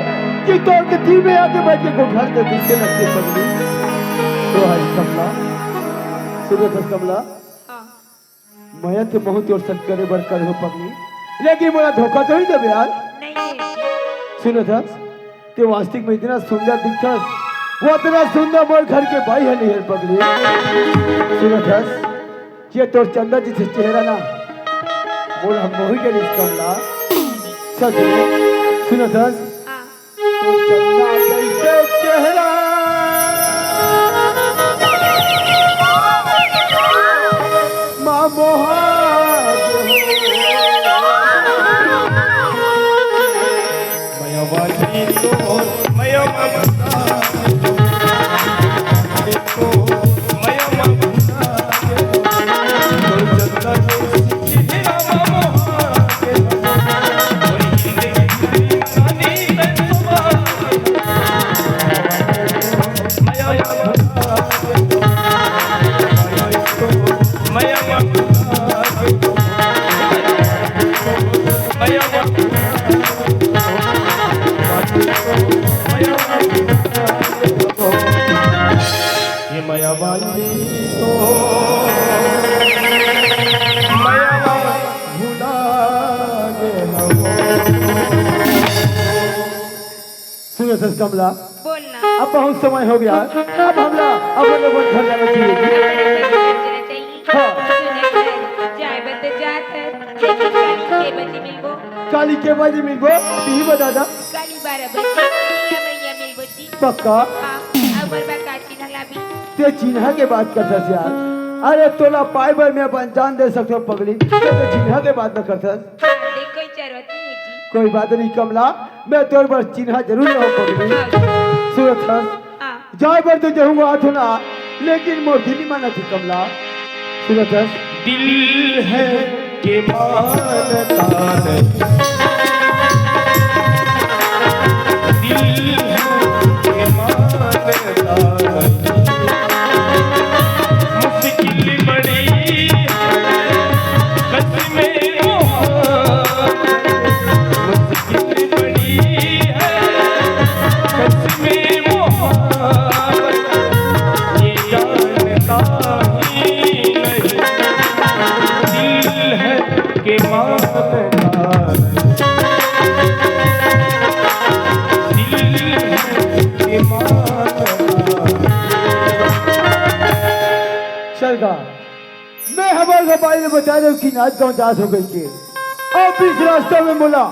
कि तोर के दिल में आके बैठ के गोठार दे, दिल के लगथे पगली। तो हाय कमला, सुनत हस कमला? हाँ। मया ते बहुत जोर से करे बर करे हो पगली, लेकिन मोला धोखा तो नहीं देबे यार। नहीं है। सुनत हस, ते वास्तविक में इतना सुंदर दिखथस, वो इतना सुंदर मोर घर के बाई है नहीं है पगली। सुनत हस, ये तोर चंदा जैसे चेहरा ना, मोला मोही के रिस कमला। सच में, सुनत हस, हाँ। तोर चंदा जैसे चेहरा, माँ मोहा मया वाली तो मया ममता तो मया ममता तो चंदा जैसी चेहरा माँ मोहा ये मया वाली तो मया भुला गे हम। सुनत हस कमला, बोल ना। अब बहुत समय हो गया, अब हमला अपन लोगन घर जाना चाहिए। घर जाना चाहिए। हाँ। सुने जाए, जाए बर तो जात है, लेकिन काली के बजे मिलबो? काली के बजे मिलबो? यही बता दा। काली बारह बजे, या भैया मिलबो जी। पक्का? हाँ, अब बर बा का चिन्हा लाबी? ते चिन्हा के बात करथस यार। अरे तोला पाए बर मैं अपन जान दे सकथों पगली, ते चिन्हा के बात न करथस। हाँ, देख कोई जरूरत नहीं है जी। कोई बात नहीं कमला, मैं तोर बर चिन्हा जरूर लाऊं पगली। हाँ। सुनत हस? हाँ। जाए बर तो जाहूँ आथों ना, लेकिन मोर दिल नहीं मानत हे कमला। सुनत हस? दिल है के मानता नहीं, दिल है के मानता नहीं, मुश्किल बड़ी है कसमें मोहा, मुश्किल बड़ी है कसमें मोहा, ये जानता ही नहीं, दिल है के मानता नहीं, दिल है के मानता नहीं। सरकार, मैं हमर बाई ले बता देव कि नांदगांव जात हो कहिके, अब बीच रास्ता में मोला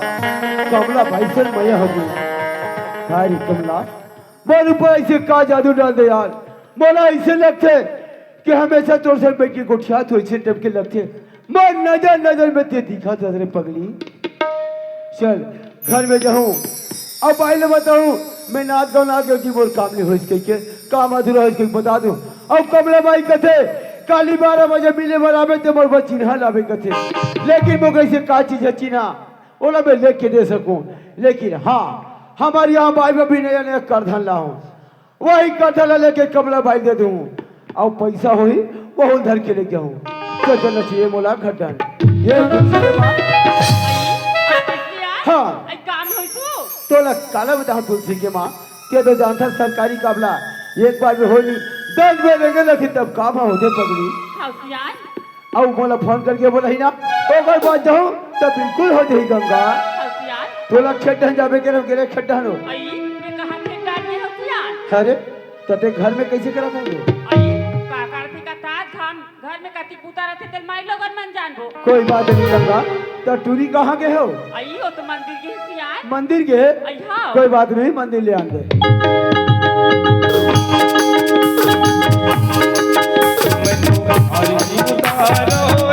कमला बाई से मया हो गे। का रे कमला, मोर ऊपर ऐसे का जादू डाल दे यार, मोला ऐसे लगथे कि हमेशा तोर से बैठ के गोठियात हो, ऐसे टाइप के लगथे। मोर नजर नजर में ते दिखत हस रे पगली। चल, घर में जाहूँ। अब बाई ले बताहूँ, मैं नांदगांव ना गेंव जी, मोर काम नहीं होइस कहिके, काम अधूरा होइस कहिके बता दूँ। अब कमला बाई कथे, काली बारह बजे मिले बर आबे ते मोर बर चिन्हा लाबे कथे। लेकिन मोर कइसे का चीज है चिन्हा, ओला मैं लेके दे सकूँ। लेकिन हाँ, हमर यहाँ बाई में भी नया नया करधन लाहूँ। वही करधन ला लेके कमला बाई दे दूँ। अउ पैसा होही, वहू धर के ले जाहूँ। तो चलना चाहिए मोला घर डहन। ये कुछ रे बात। काला बताहूँ तुलसी के माँ, तें तो जानथस सरकारी काबला, एक बार में होय नहीं, दस बार रेंगे रखी तब काम होथे पगली। हव सियान। अउ मोला फोन करके बोलही ना, ओकर बाद जाहूँ, त बिल्कुल हो जाही गंगा। हव सियान। तोला खेत डहन जाबे के रहो, गेरे खेत डहन हो। अई, मैं कहाँ खेत डहन में हव सियान? अरे, त तें घर में कइसे करत हस? अई, का करथे का तात घाम, घर में कति पूता रथे, तेल माई लोगन मन जानबो। कोई बात नहीं गंगा, त टूरी कहाँ गे हो? अई, ओ तो मंदिर गे सियान। मंदिर गे? अई, हाँ। कोई बात नहीं, मंदिर ले आन दे। बाबूजी, आरती लगी।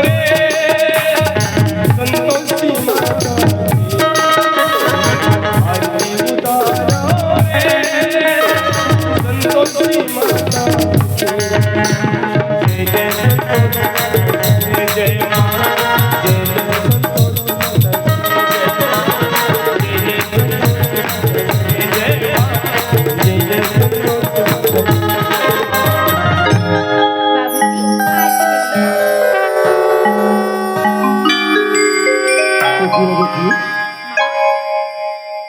खुशी रह बेटी।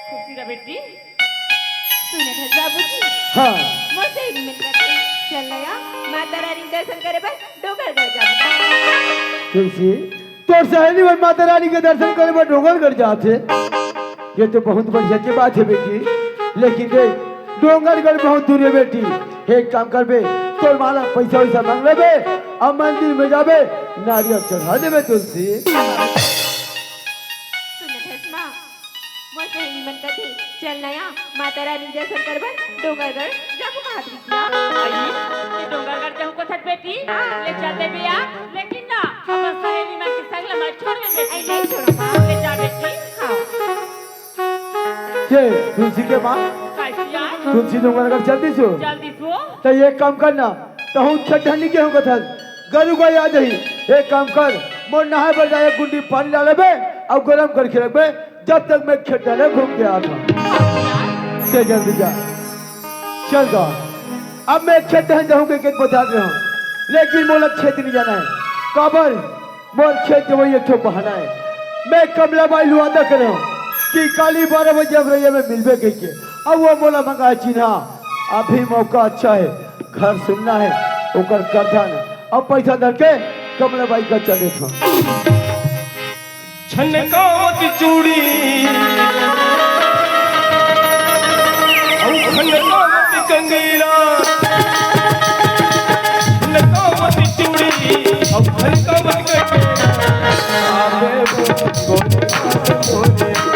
खुशी रह बेटी। सुनत हस बाबूजी? हाँ। मोर सहेली मन कथे, चल नया, माता रानी के दर्शन करे बर डोंगरगढ़ जाबो। तुलसी, तोर सहेली मन माता रानी के दर्शन करे बर डोंगरगढ़ जात हे। ये तो बहुत बढ़िया के बात हे बेटी, लेकिन देख, डोंगरगढ़ बहुत दूर हे बेटी। एक काम करबे, तोर माँ ला पैसा वैसा मांग लेबे, अब मंदिर में जाबे, नारियल चढ़ा देबे तुलसी। सुनत हस माँ, मोर सहेली मन कथे, चल नया, माता रानी के दर्शन करबन, डोंगरगढ़ जाबो कहत रिहिस ना। अई, ये डोंगरगढ़ जाहूँ कथस बेटी, हाँ। ले चल देबे यार, लेकिन ना, अपन सहेली मन के संग ला मत छोड़बे बेटी। अई, नहीं छोड़ो माँ। ले जा बेटी। हाँ। के, तुलसी के माँ? कइसे यार? तुलसी डोंगरगढ़ चल दिस हो? चल दिस हो। त एक काम करना, तहूँ खेत डहन नइ गे हो कथस, गरू गाय आ जाही। एक काम कर, मोर नहाय बर जाय, एक गुंडी पानी ला लेबे अउ गरम करके रखबे, जब तक मैं खेत डहन घूम के आत हँव। ते जल्दी जा, चल गा। अब मैं खेत डहन जाहूँ कहिके बता दे हँव, लेकिन मोला खेत नइ जाना हे। काबर? मोर खेत जवई एक ठो बहाना हे। मैं कमला बाई ले वादा करे हँव कि काली बारह बजे अमरैया में मिलबे कहिके। अब वो मोला मंगाय चिन्हा, अभी मौका अच्छा हे, घर सुनना हे, ओकर करधन अउ पैसा धर के कमला बाई करा चल देथँव। छनकावत चूड़ी अउ खनकावत कंगीरा, खनकावत चूड़ी अउ खनकावत कंगीरा। आवे वो गोरे, आवे वो गोरे,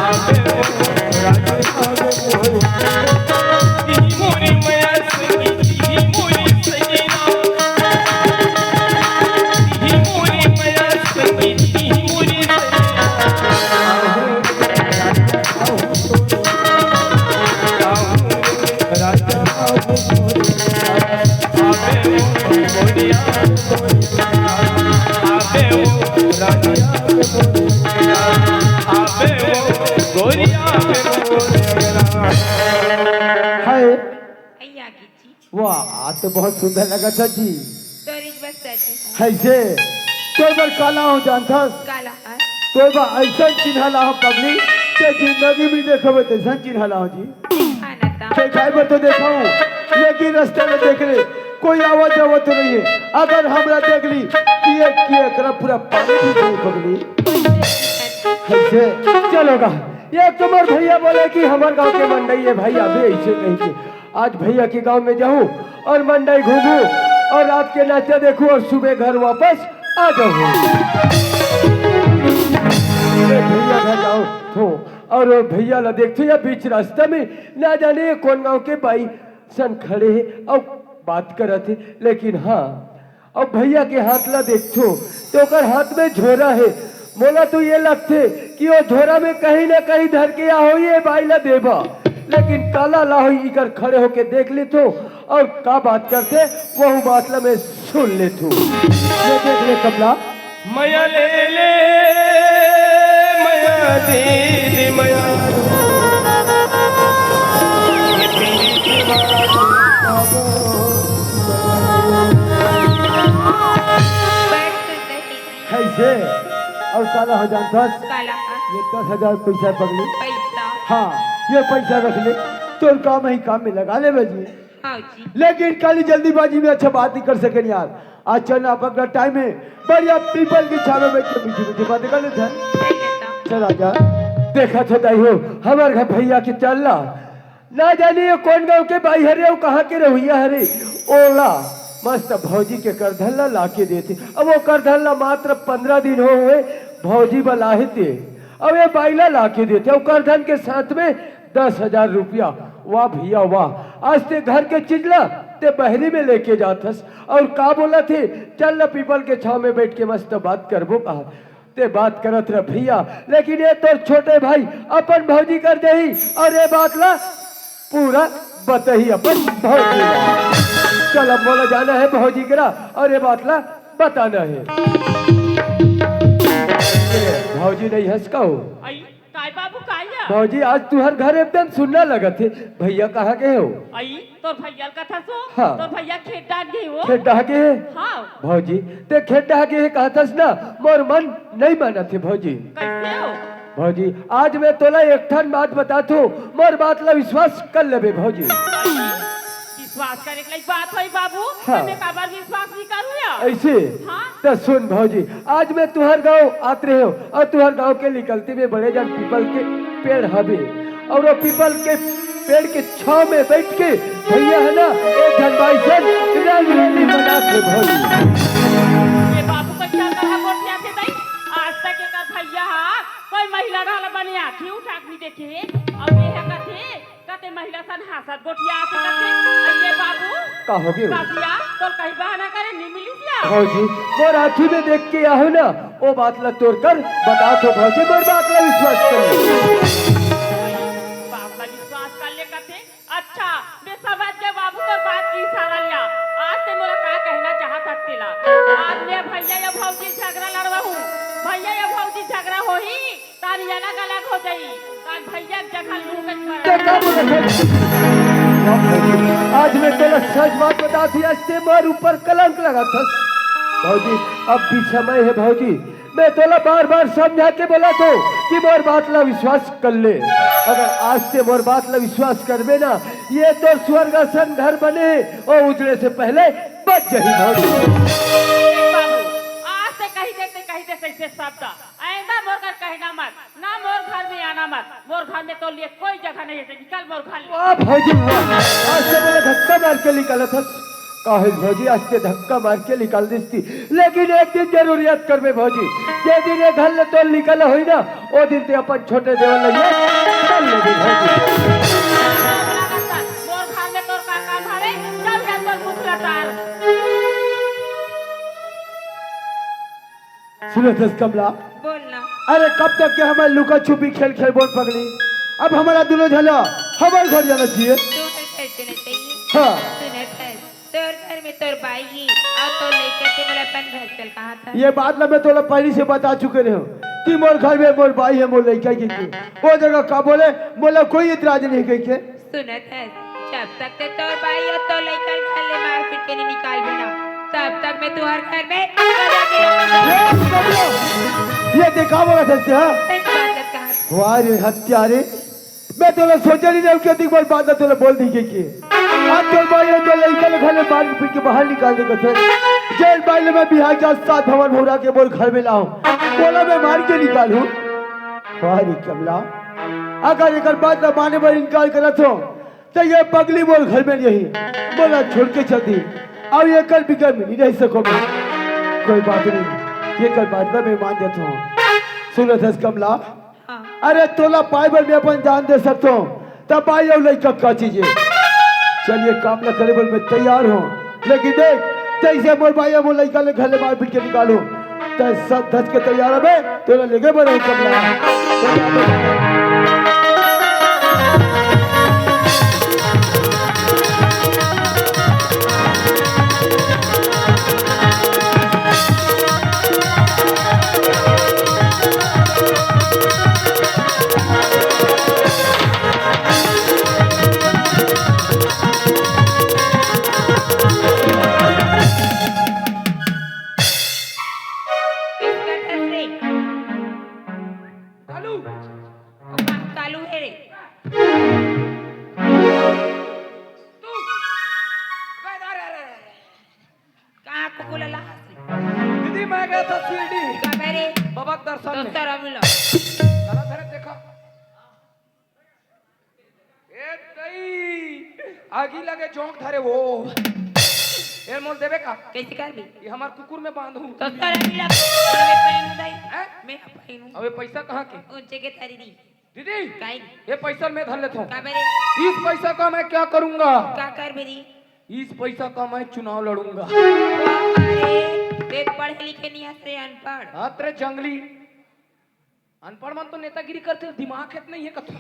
आवे वो राजे, आवे वो गोरे। ई मोरी मया सखी, ई मोरी सजना। हाय। अइया गे जी। वाह, आज तो बहुत सुंदर लगत हस जी। तोरिच बस तैसे। हइसे, तोर बर का लाहूँ जानथस? का लाहस? तोर बर अइसन चिन्हा लाहूँ पगली, ते जिंदगी में देखबे तइसन चिन्हा लाहूँ जी। हाँ ना ता। ते खाय बर तो देखे हँव, लेकिन रस्ता में देख ले, कोई आवत जावत तो नइ हे। अगर हमला देख लिस, कि ये, कि एकरा पूरा पानी पी जाही पगली। हइसे, चलो गा। एक तो मोर भइया बोले कि हमर गाँव के मंडई हे भाई, अभी अइसे कहिके। आज भइया के गांव में जाहूं अउ मंडई घूमहूं अउ रात के नाचा देखहूं अउ सुबह घर वापस आ जाहूं। ए भइया घर जावत हों अउ भइया ला देखथों या बीच रास्ता में ना जाने ये कोन गांव के बाई सन खड़े हे अउ बात करत हे, लेकिन हां, अब भइया के हाथ ला देखथों, त ओकर हाथ में झोरा हे। मोला तो ये लगथे कि ओ झोरा में कहीं ना कहीं धर के आ होही, ए बाई ला देबा। लेकिन काला ला होही, इकर खड़े होके देख लेथों, अउ का बात करथे, वहू बात ला मैं सुन लेथों। ये देख ले कमला। मया ले ले, मया दे दे, मया। कइसे? अउ काला हो जानथस? काला हा? ये दस हजार पैसा पगली। पैसा। हाँ, ये पैसा रख ले, तोर काम ही काम में लगा ले बजी। हाँ जी। लेकिन काली जल्दीबाजी में अच्छा बात नहीं कर सके यार। आज चलना पकड़ा टाइम है, बढ़िया पीपल की छाव में बैठ के मीठी मीठी बातें कर लेते हैं। चल आजा। देखा तो दाई हो, हमारे घर भैया के चलना ना जाने ये कौन गांव के बाई हरे अउ कहाँ के रहुइया हरे। ओला मस्त भौजी के करधन ला लाके देथे। अब वो करधन ला मात्र पंद्रह दिन हो हुए भौजी बलाहे ते। अब ये बाई ला लाके देथे अउ करधन के साथ में दस हजार रुपया। वाह भैया वाह, आज ते घर के चीज ला ते बहरी में लेके जाथस। अउ का बोला थे, चल ना पीपल के छाव में बैठ के मस्त बात करबो कहा। ते बात करत रह भैया, लेकिन ये तोर छोटे भाई अपन भौजी कर देही अउ ये बात ला पूरा बतही अपन भौजी ला। चल अब मोला जाना है भौजी करा अउ ये बात ला बताना है। भौजी नहीं हंस का हो? आई, काय बाबू, काय या? भौजी आज तुहर घर एकदम सुन्ना लगत हे, भैया कहाँ गए हो? आई, तोर भैया ल कथस हो? हाँ। तोर भैया खेत डाहर गे हो? खेत डाहर गे हे? हाँ। भौजी, ते खेत डाहर गे हे कहथस ना, मोर मन नहीं मानत हे भौजी। कैसे हो? भौजी, आज मैं तोला एक ठन बात बतात हूँ, मोर बात ला विश्वास कर लेबे भौजी। विश्वास करे के लायक बात होई बाबू, हाँ। मैं काबर विश्वास नहीं करूँ या? ऐसे? हाँ। त सुन भौजी, आज मैं तुहर गांव आत रहे हो अउ तुहर गांव के निकलती में बड़े जान पीपल के पेड़ हवे अउ वो पीपल के पेड़ के छाव में बैठ के भैया है ना, एक झन बाई सन रंगरली बनाथे भौजी। ये बाबू का क्या कहा गोठियाथे दाई? आज तक एक भैया हा कोई महिला रहला बने आँखी उठा के नहीं देखे हे। अब ये है कथे, कते महिला सन हासत गोठियाथे कथे। अरे बाबू, का हो गे? कासिया, तोर कहीं बहाना करे नहीं मिली क्या? भौजी, मोर आँखी में देख के आहू ना, वो बात ला तोर कर बतात हो भौजी, मोर बात ला विश्वास कर। बात ला विश्वास कर ले कथे। अच्छा, मैं समझ गए बाबू तोर बात के इशारा लिया। आज ते मोला का कहना चाहत हस तेला। आज मैं भैया या भौजी झगड़ा लड़वा हूँ, भैया या भौजी झगड़ा होही, तारी अलग अलग हो जाई, तार भैया के जगह लूट के ते का बोलत हस? आज मैं तोला सच बात बतात हूँ, आज ते मोर ऊपर कलंक लगाथस। भौजी, अब भी समय है भौजी, मैं तोला बार बार समझा के बोलत हूँ कि मोर बात ला विश्वास कर ले। अगर आज ते मोर बात ला विश्वास करबे ना, ये तोर स्वर्ग असन घर बने हे, वो उजड़े से पहले बच जाही भौजी। बाबू, आज ते कही दे, ते कही दे सही से शब्द। आइंदा मोर घर कहना मत, ना मोर घर में आना मत। मोर घर में तोर लिए कोई जगह नहीं है, निकल मोर घर ले। वाह भौजी वाह, आज ते मोला धक्का मार के निकालत हस। काहे भौजी, आज ते धक्का मार के निकाल दिस ती, लेकिन एक दिन जरूर याद करबे भौजी, जे दिन ये घर ले तोर निकल होई ना, वो दिन ते अपन छोटे देवर लगे चल लेबे भौजी। मोर घर में तोर का काम हरे, चल जा तोर मुखला तार। सुनत हस कमला? बोल ना। अरे कब तक के हमर लुका छुपी खेल खेल बोल पगली? अब हमारा दोनों झला हमार घर जाना चाहिए। तू हर घर जाना चाहिए। हाँ। सुनत हस, तोर घर में तोर बाई ही अउ तोर लइका ते मोला अपन घर चल कहा था। ये बात ला मैं तोला पहली से बता चुके रहे हूँ कि मोर घर में मोर बाई है, मोर लइका के, के। वो जगह का बोले, मोला कोई इतराज नहीं कही के। सुनत हस, जब तक ते तोर बाई अउ तोर लइका ल घर ले मार पीट के नहीं निकालबे ना, तब तक मैं तुहर घर में कदम नहीं रखूंगा। ए, कमला, ये देखा बोला सकते हैं? सच बात कहा। वाह रे हत्यारे, मैं तोला सोचे नहीं रहूं कि अतिक बार बात तोला बोल दी के, के। आज तोर बाई अउ तोर लइका ल घर ले मार पीट के बाहर निकाल दे कथे। जेन बाई ले मैं बिहार जा सात भवन भौरा के बोल घर में लाऊं, बोला मैं मार के निकालूं। वाह रे कमला, अगर एकर बात ला माने बर इनकार करत हो, त ये पगली मोर घर में नहीं, मोला छोड़ के चल दी। अब ये कर बिगर में नहीं रह सको मैं। कोई बात नहीं, ये कर बात ला मैं मान जाता हूँ। सुनत हस कमला, हाँ। अरे तोला पाए बर मैं अपन जान दे सकता हूँ, तब आई अउ लइका का चीज है। चलिए काम ला करे बर मैं तैयार हूँ, लेकिन देख जैसे मोर बाई मोर लइका ले घर ले मार पीट के निकालूं, तै सज धज के तैयार हबे, तोला लेगे बर हूँ कमला। इसका ठस रे। कालू। ओ, कालू हे रे। तो शर्म मिला। साला धरे देखा। ए दई, आगी लगे जोंक धरे वो। ए मोल देबे का? कैसे कर भी? ये हमार कुकुर में बांधू। तो शर्म मिला। मैं पहनू दई। हैं? मैं पहनू। अबे पैसा कहाँ के? उनचे के तारी दी। दीदी, काई? ये पैसा मैं धर लेता हूँ। का बे रे? इस पैसा का मैं क्या करूंगा? का कर बे रे? इस पैसा का मैं चुनाव लड़ूंगा। वाह रे, देख पढ़े लिखे नहीं हस रे, अनपढ़। हाँ, तेरे जंगली। अनपढ़ मन तो नेतागिरी करते, दिमाग खेत नहीं है कथो।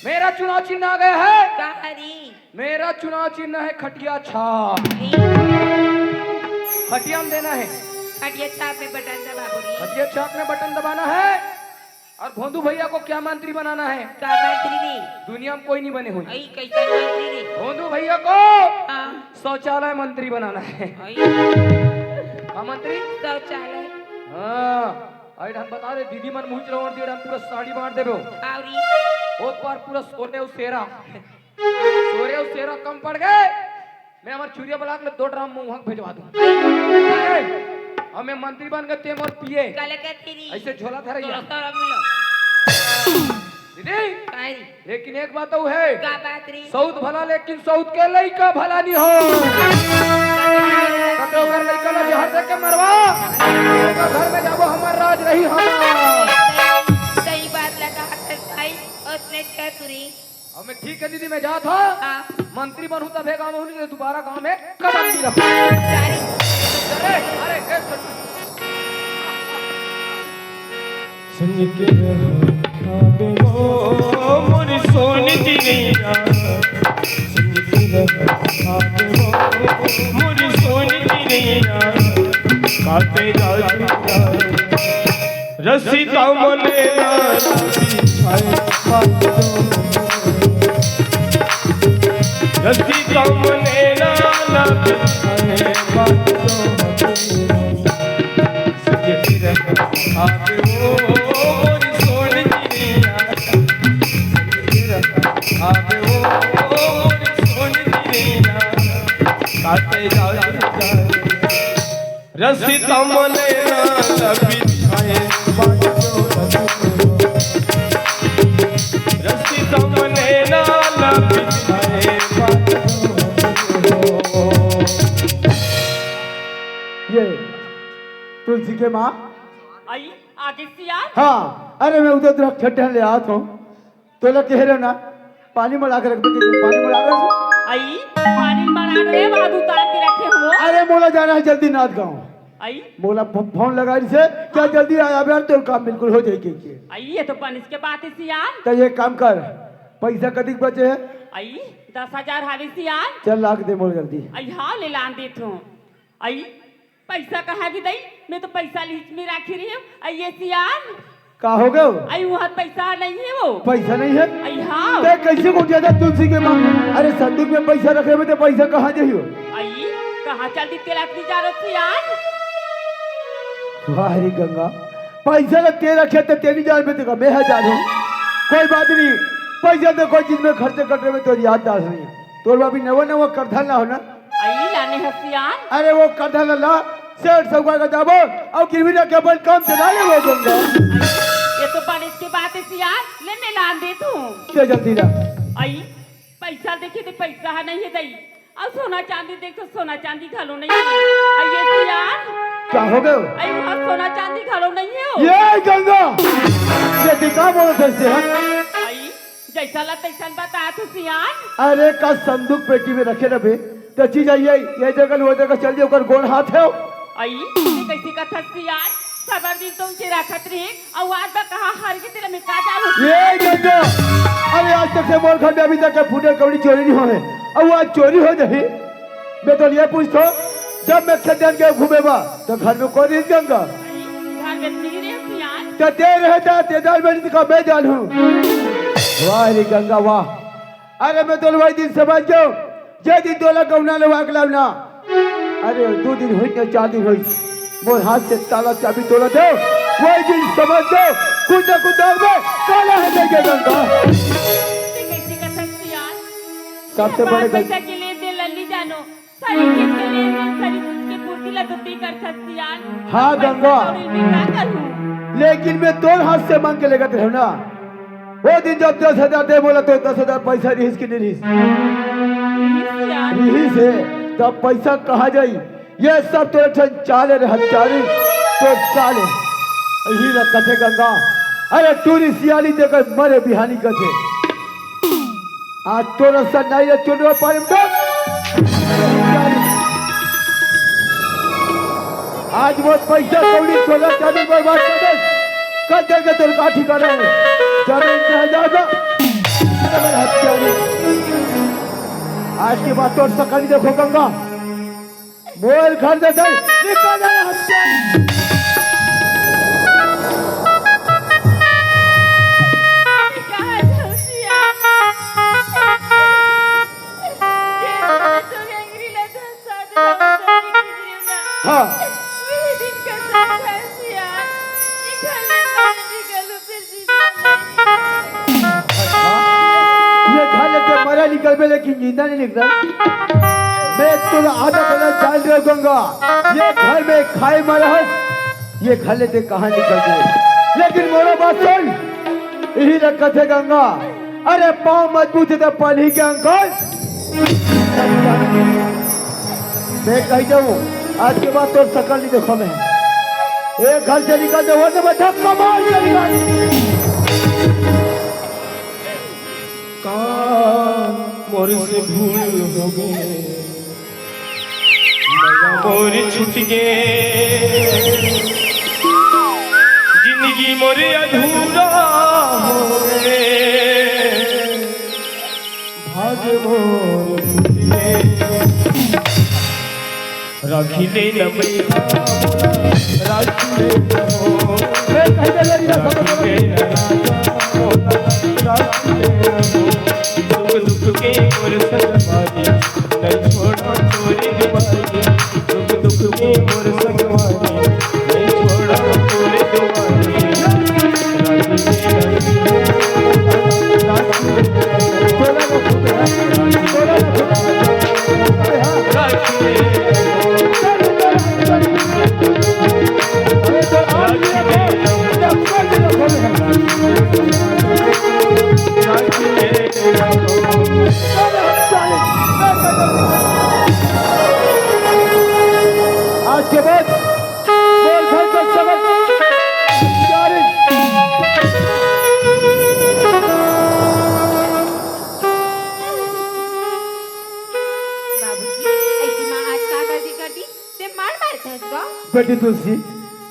मेरा चुनाव चिन्ह आ गया है। का हरी? मेरा चुनाव चिन्ह है खटिया छाप। खटिया में देना है। खटिया छाप में बटन दबा बोली। खटिया छाप में बटन दबाना है। और भोंदू भैया को क्या मंत्री बनाना है? का मंत्री रे? दुनिया में कोई नहीं बने हुए। आई कैसा मंत्री रे? भोंदू भैया को हाँ। शौचालय मंत्री बनाना है। आई। हाँ, मंत्री? शौचालय। हाँ। अरे हम बता दे, दीदी मन मुँह चला दे, हम पूरा साड़ी बांट देबो। आवरी। ओ पर पूरा सोने और सेरा, सोने और सेरा कम पड़ गए। मैं हमारे चुरिया ब्लॉक में दो ड्राम मोहक भेजवा दूं। ए, हमें मंत्री बन के तेम और पिए। काले का तेरी? ऐसे झोला धरैया। तो रस्ता और मिलो। दीदी, काई? लेकिन एक बात तो है। का बात रे? सऊत भला, लेकिन सऊत के लइका भला नहीं हो। तब तो अगर लइका ला जहर दे के मरवा, तो घर में जाबो, हमार राज रही हमार। सही बात लगा हस भाई, उसने क्या तुरी? अब मैं ठीक है दीदी, मैं जात हूँ। हाँ। मंत्री बनूं तब गाँव में, नहीं तो दोबारा गाँव में कदम नहीं रखूं। अरे, अरे, ए, सुन। सुन के रहा बेबो, मोरी सोनी चिड़ैया। सुन के रहा बेबो, मोरी सोनी चिड़ैया। काटे जादू जादू। रसिता मने ना बिछाए बाजो। रसिता मने ना बिछाए बाजो। आवे ओ मोरी सोन चिड़िया। आवे ओ मोरी सोन चिड़िया। काटे जादू जादू। रसिता मने ना बिछाए बाजो। रसिता मने ना बिछाए बाजो। ये तुलसी के माँ। आई, आगे सियान। हाँ, अरे मैं उधर दरख्त छट्टे ले आत हूँ। तोला कहे रहे ना, पानी मड़ा के रख दे, पानी मड़ा रहे। आई, पानी मड़ा रहे, बाद उतार के रखे हो। अरे मोला जाना है जल्दी नाथ गाँव। आई। मोला फ-, फोन लगा से, क्या जल्दी आया यार, तोर काम बिल्कुल हो जाएगी के। आई, ये तो बनिस के बात है सियान। तो ये काम कर, पैसा कतिक बचे है? आई, दस हजार हावे सियान। चल लाख दे मोला जल्दी। आई, हाँ, ले लान देत हूँ। आई, पैसा कहाँ गे दई? मैं तो पैसा लीच में राखे रहे हूँ। आई, ये सियान। का हो गयो? आई, वहाँ पैसा नहीं है वो। पैसा नहीं है? आई, हाँ। ते कैसे को ज्यादा तुलसी के माँ? अरे, संदूक में पैसा रखे हुए तो पैसा कहाँ जाइयो? आई, कहाँ चल दी तेला अपनी जानो सियान? वाह रे गंगा, पैसा ला ते रखे तो तेरी जान में तो मैं है जानो। कोई बात नहीं, पैसा तो कोई चीज में खर्च कर रहे में तो याददाश्त नहीं है। तोर भाभी नवा नवा करधन ला हो ना। आई लाने ह सियान। अरे वो करधन ला, सेठ साहूकार का जाबो, अउ गिरवी रख के अपन काम चला ले वो गंगा। ये तो बनिस के बात है सियान, ले मैं लान देत हूँ। ले जल्दी ला। आई, पैसा देखे तो पैसा है नहीं है दई, अउ सोना चांदी देख तो सोना चांदी घलो नहीं है। आई ये सियान। का हो गयो? आई वहाँ सोना चांदी घलो नहीं है वो। ये गंगा, ये दिखा बोलो सर से, हाँ? आई, जैसा ला तैसन बता तू सियान। अरे का संदूक पेटी में रखे रहे, तो चीज आई है, ये जगह वो जगह चल दियो, ओकर गोड़ हाथ है। आई, ये कैसे कथा सियान? सबर दिन तो उनके रखत रहे, अउ आज बा कहाँ हर के तेरा में का जानो? ये गंगा, अरे आज तक से मोर घर में अभी तक फूटे कौड़ी चोरी नहीं होए, अउ आज चोरी हो जाही। मैं तो ये पूछता, जब मैं खेत जान के घूमे बा, तो घर में कोई नहीं गंगा। घर में नहीं रहे सियान। तो ते रहता, ते दाल में का मैं जान हूँ। वाह रे गंगा वाह। अरे मैं तो वही दिन समझ गयो, जे दिन तोला गौना ले वाक लावना। अरे दो दिन होई न चार दिन होई, मोर हाथ से ताला चाबी तोला दे, वही दिन समझ गयो, कुछ न कुछ दाग में काला है देखे गंगा। कैसी कथा सियान? सबसे बड़े गलती पैसा के लेन देन लल्ली जानो। सारी चीज के लेन देन, सारी चीज के पूर्ति ला तो तैं करथस सियान। हाँ, पैसा गंगा। कौड़ी में का करूँ? लेकिन मैं तोर हाथ से मांग के लेगत रहेंव ना। ओ दिन जब दस हजार दे बोला तो दस हजार पैसा रिहिस कि नहीं रिहिस? रिहिस हे, तब पैसा कहाँ जाही? ये सब तो एक ठन चाल हे रे हत्यारी, तो चाल हे। यही ला कथे गंगा, अरे टूरी सियाली देकर मरे बिहानी कथे। आज तोर सन्नाई ला चुनवा पानी में। आज वो पैसा कौड़ी तोला चांदी बर्बाद कर दे। कल चल के तोर का ठिकाना हे? जमीन जायदाद ना। आज के बाद तोर सकल देखो गंगा। मोर घर दे दे। निकल जा हत्या। हाँ। ये घर ले तो मरा निकलबे, लेकिन जिंदा नहीं निकला। मैं तोला आधा पहले जान रहे गंगा, ये घर में खाए मरा है, ये घर ले ते कहाँ निकलबे? लेकिन मोरो बात सुन, यही रखत हे गंगा। अरे पाँव मजबूत हे तो पलही के अंकल। मैं कह देहूँ, आज के बाद तोर सकल नहीं देखो मैं। एक घर से निकल दे, वरना मैं धक्का मार के निकाल। का मोर से भूल हो गए, मया मोर छूट गए, जिंदगी मोर अधूरा हो गए। भाग मोर फूट ले, राखी ले न मैया, राखी ले न हो। मैं कह दे लड़ी ना, राखी ले न राजा, राखी ले न हो। सुख दुख के मोर संगवारी, नहीं छोड़ा तोरे दुआरी। सुख दुख में मोर संगवारी, नहीं छोड़ा तोरे दुआरी। आज के बाद बोल भाई का समझ। बाबूजी, ऐसी माँ आज का गलती कर दी? ते मार मारत हस गा? बेटी तुलसी,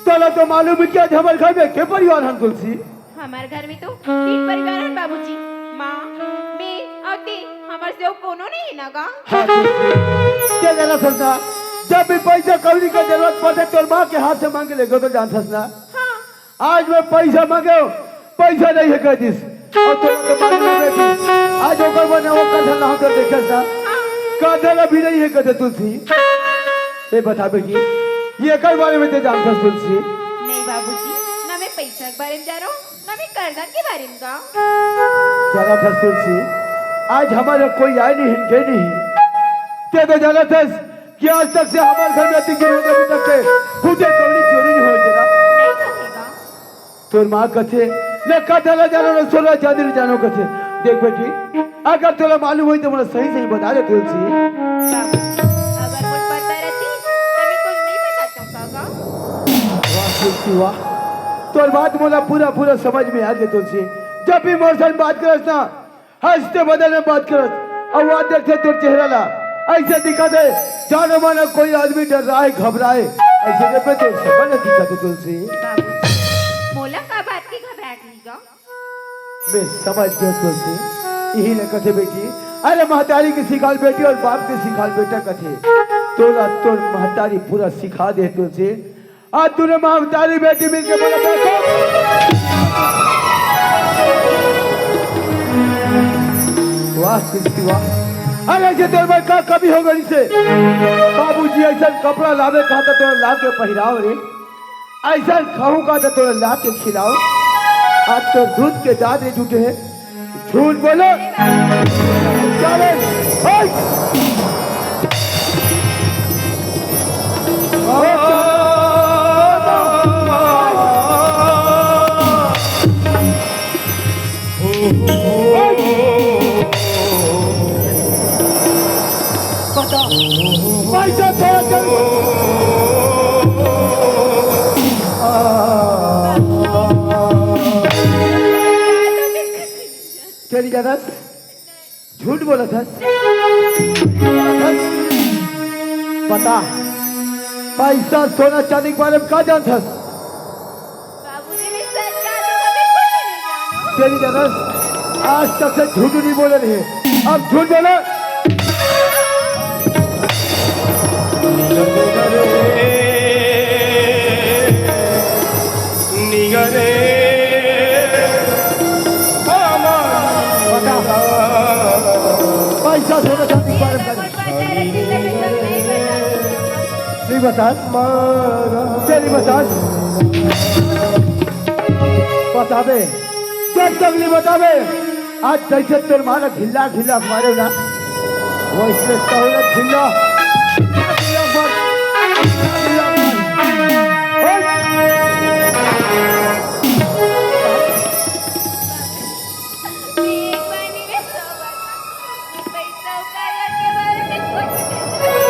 तोला तो मालूम हे कि आज हमर घर में के परिवार हन तुलसी? हमर घर में तो तीन परिवार हन बाबूजी, माँ, मैं अउ ते, हमर से अउ कोनो नहीं हे ना गा? हाँ, तुलसी, ते जानत हस ना, जब भी पैसा कौड़ी का जरूरत पड़थे, तोर माँ के हाथ से मांग के लेके तो जानत हस ना। हाँ। आज मैं पैसा मांगेंव, पैसा नहीं हे कह दिस। अउ तोला तो मालूम हे बेटी, आज ओकर मन ओकर धन हम तो देखे ना। हाँ। का धन अभी नहीं हे कह दे तुलसी। ए बता बेटी, ये एकर बारे में ते जानत हस तुलसी? नहीं बाबूजी, ना मैं पैसा के बारे में जानो, ना मैं करधन के बारे में गा। जानत हस तुलसी, आज हमर कोई आय नहीं हे, गे नहीं हे। ते तो जानत हस कि आज तक से हमर घर में अतिक दिन होगे अभी तक के फूटे कौड़ी चोरी नहीं होय तेला। नहीं कहेगा। तोर माँ कथे, न का धन ला जानो, न सोना चांदी ला जानो कथे। देख बेटी, अगर तोला मालूम होही तो मोला सही सही बता दे तुलसी। बाबू, अगर मोला पता रहती, तो मैं कुछ नहीं बताता काका। वाह तुलसी वाह, तोर बात मोला पूरा पूरा समझ में आ गे तुलसी। जब भी मोर संग बात करस ना, हंसते बदन में बात करस, अउ आज देखथे तोर चेहरा ला, ऐसे दिखथे जानो मानो कोई आदमी डर्राए, घबराए, ऐसे जब मैं तोर समझ दिखथे तुलसी। बाबू, मोला का बात की घबराहट हुई गा? मैं समझ गेंव तुलसी, यही ला कथे बेटी। अरे महतारी के सिखाल बेटी अउ बाप के सिखाल बेटा कथे। तोला तोर महतारी पूरा सिखा दे तुलसी। आज तूने महतारी बेटी मिलके बोला बेटा। वाह तुलसी वाह। अरे ऐसे तोर में का कमी हो गई से? बाबूजी ऐसा कपड़ा लावे कहा था तोला ला के पहिराव रे। ऐसा खाऊं का तो तोला ला के खिलाओ। आज तो दूध के दांत रे जुटे हैं। झूठ बोलो। चैलेंज। हट। बता, पैसा थोड़ा चल। तेरी गलत। झूठ बोलत हस। बता, पैसा, सोना, चांदी के बारे में का जानत हस? बाबूजी, मैं सच कहत हूँ, मैं कुछ नहीं जानू। तेरी गलत। आज तक से झूठ नहीं बोले रहे, अब झूठ बोले। निगरे बता, पैसा, सोना, चांदी के बारे में बता। नहीं बता, तेरी बता। बताबे, जब तक नहीं बताबे, आज जैसे तोर माँ ला ढिल्ला ढिल्ला मारे ना, वैसे तोला ढिल्ला, ढिल्ला मार, ढिल्ला मार। हट।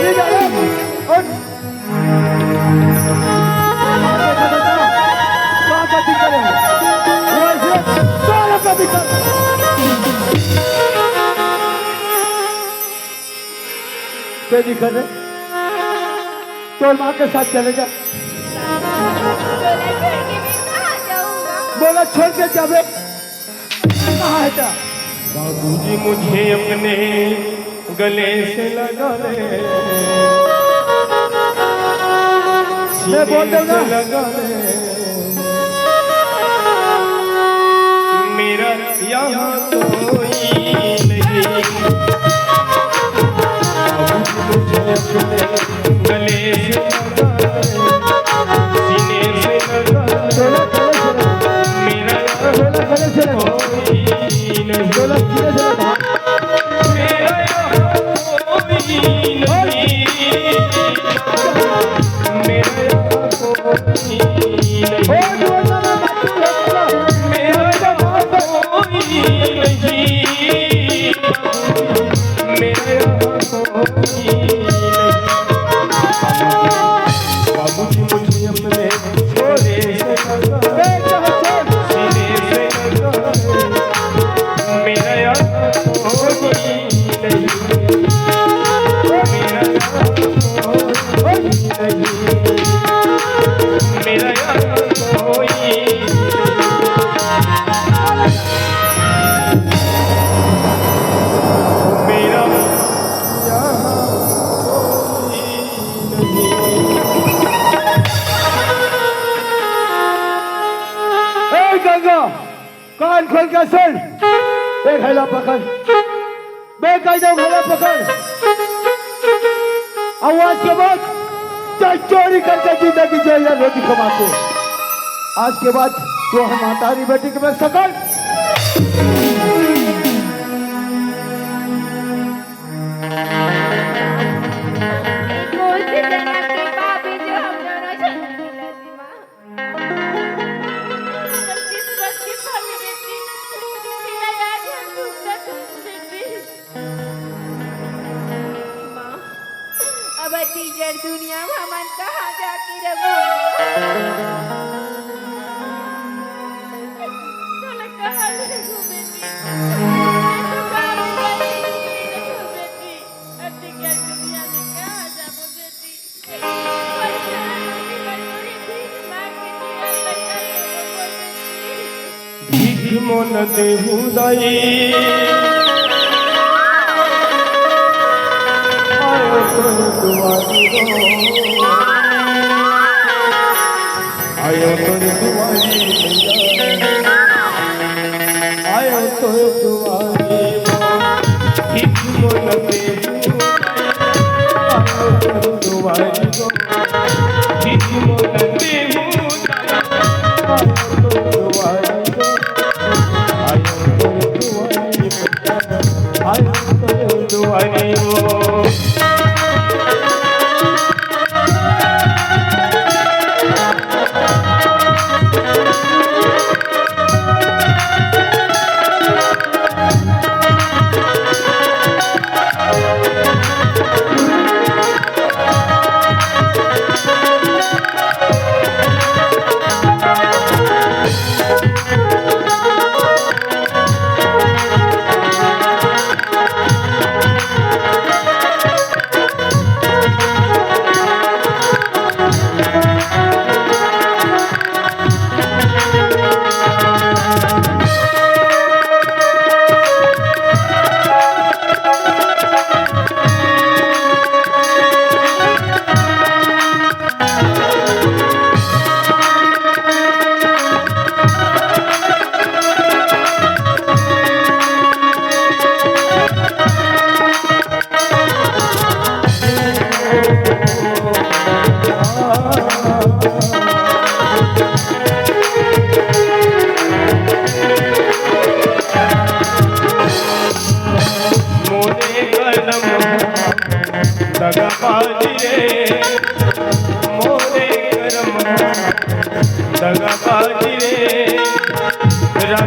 ये जा रे, हट। तेरी करे, तोर माँ के साथ चले जा। बोला, छोड़ के जाबे। कहाँ है तेरा? बाबूजी, मुझे अपने गले से लगा ले, मैं बोल सीने से दूंगा। लगा ले, मेरा यहाँ कोई नहीं। बाबूजी, मुझे अपने गले से लगा ले, सीने से लगा ले, मेरा यहाँ कोई नहीं। ए गंगा, कान खोल के सुन। ए घैला पकड़, बे कह दो घैला पकड़। अउ आज के बाद चाहे चोरी करके जिंदगी जेल या रोटी कमाते, आज के बाद तोर मातारी बेटी के मैं सकल। कौन से जन्म के पाप है जो हम दोनों जन्म मिला थी, माँ? किस्मत के फल बेटी, बिना याद हम दूसरा कुछ बेटी। माँ, अब अति जड़ दुनिया में हमन कहाँ जाके रहबो? तोला कहाँ ले रहबो बेटी? मैं तो गाँव में रहबो बेटी। अति जड़ दुनिया में कहाँ जाबो बेटी? भीख मोन देहु दाई, आयो तोर दुआरी रो, आयो तोर दुआरी मैया, आयो तोर दुआरी रो। भीख मोन देहु दाई, आयो तोर दुआरी रो।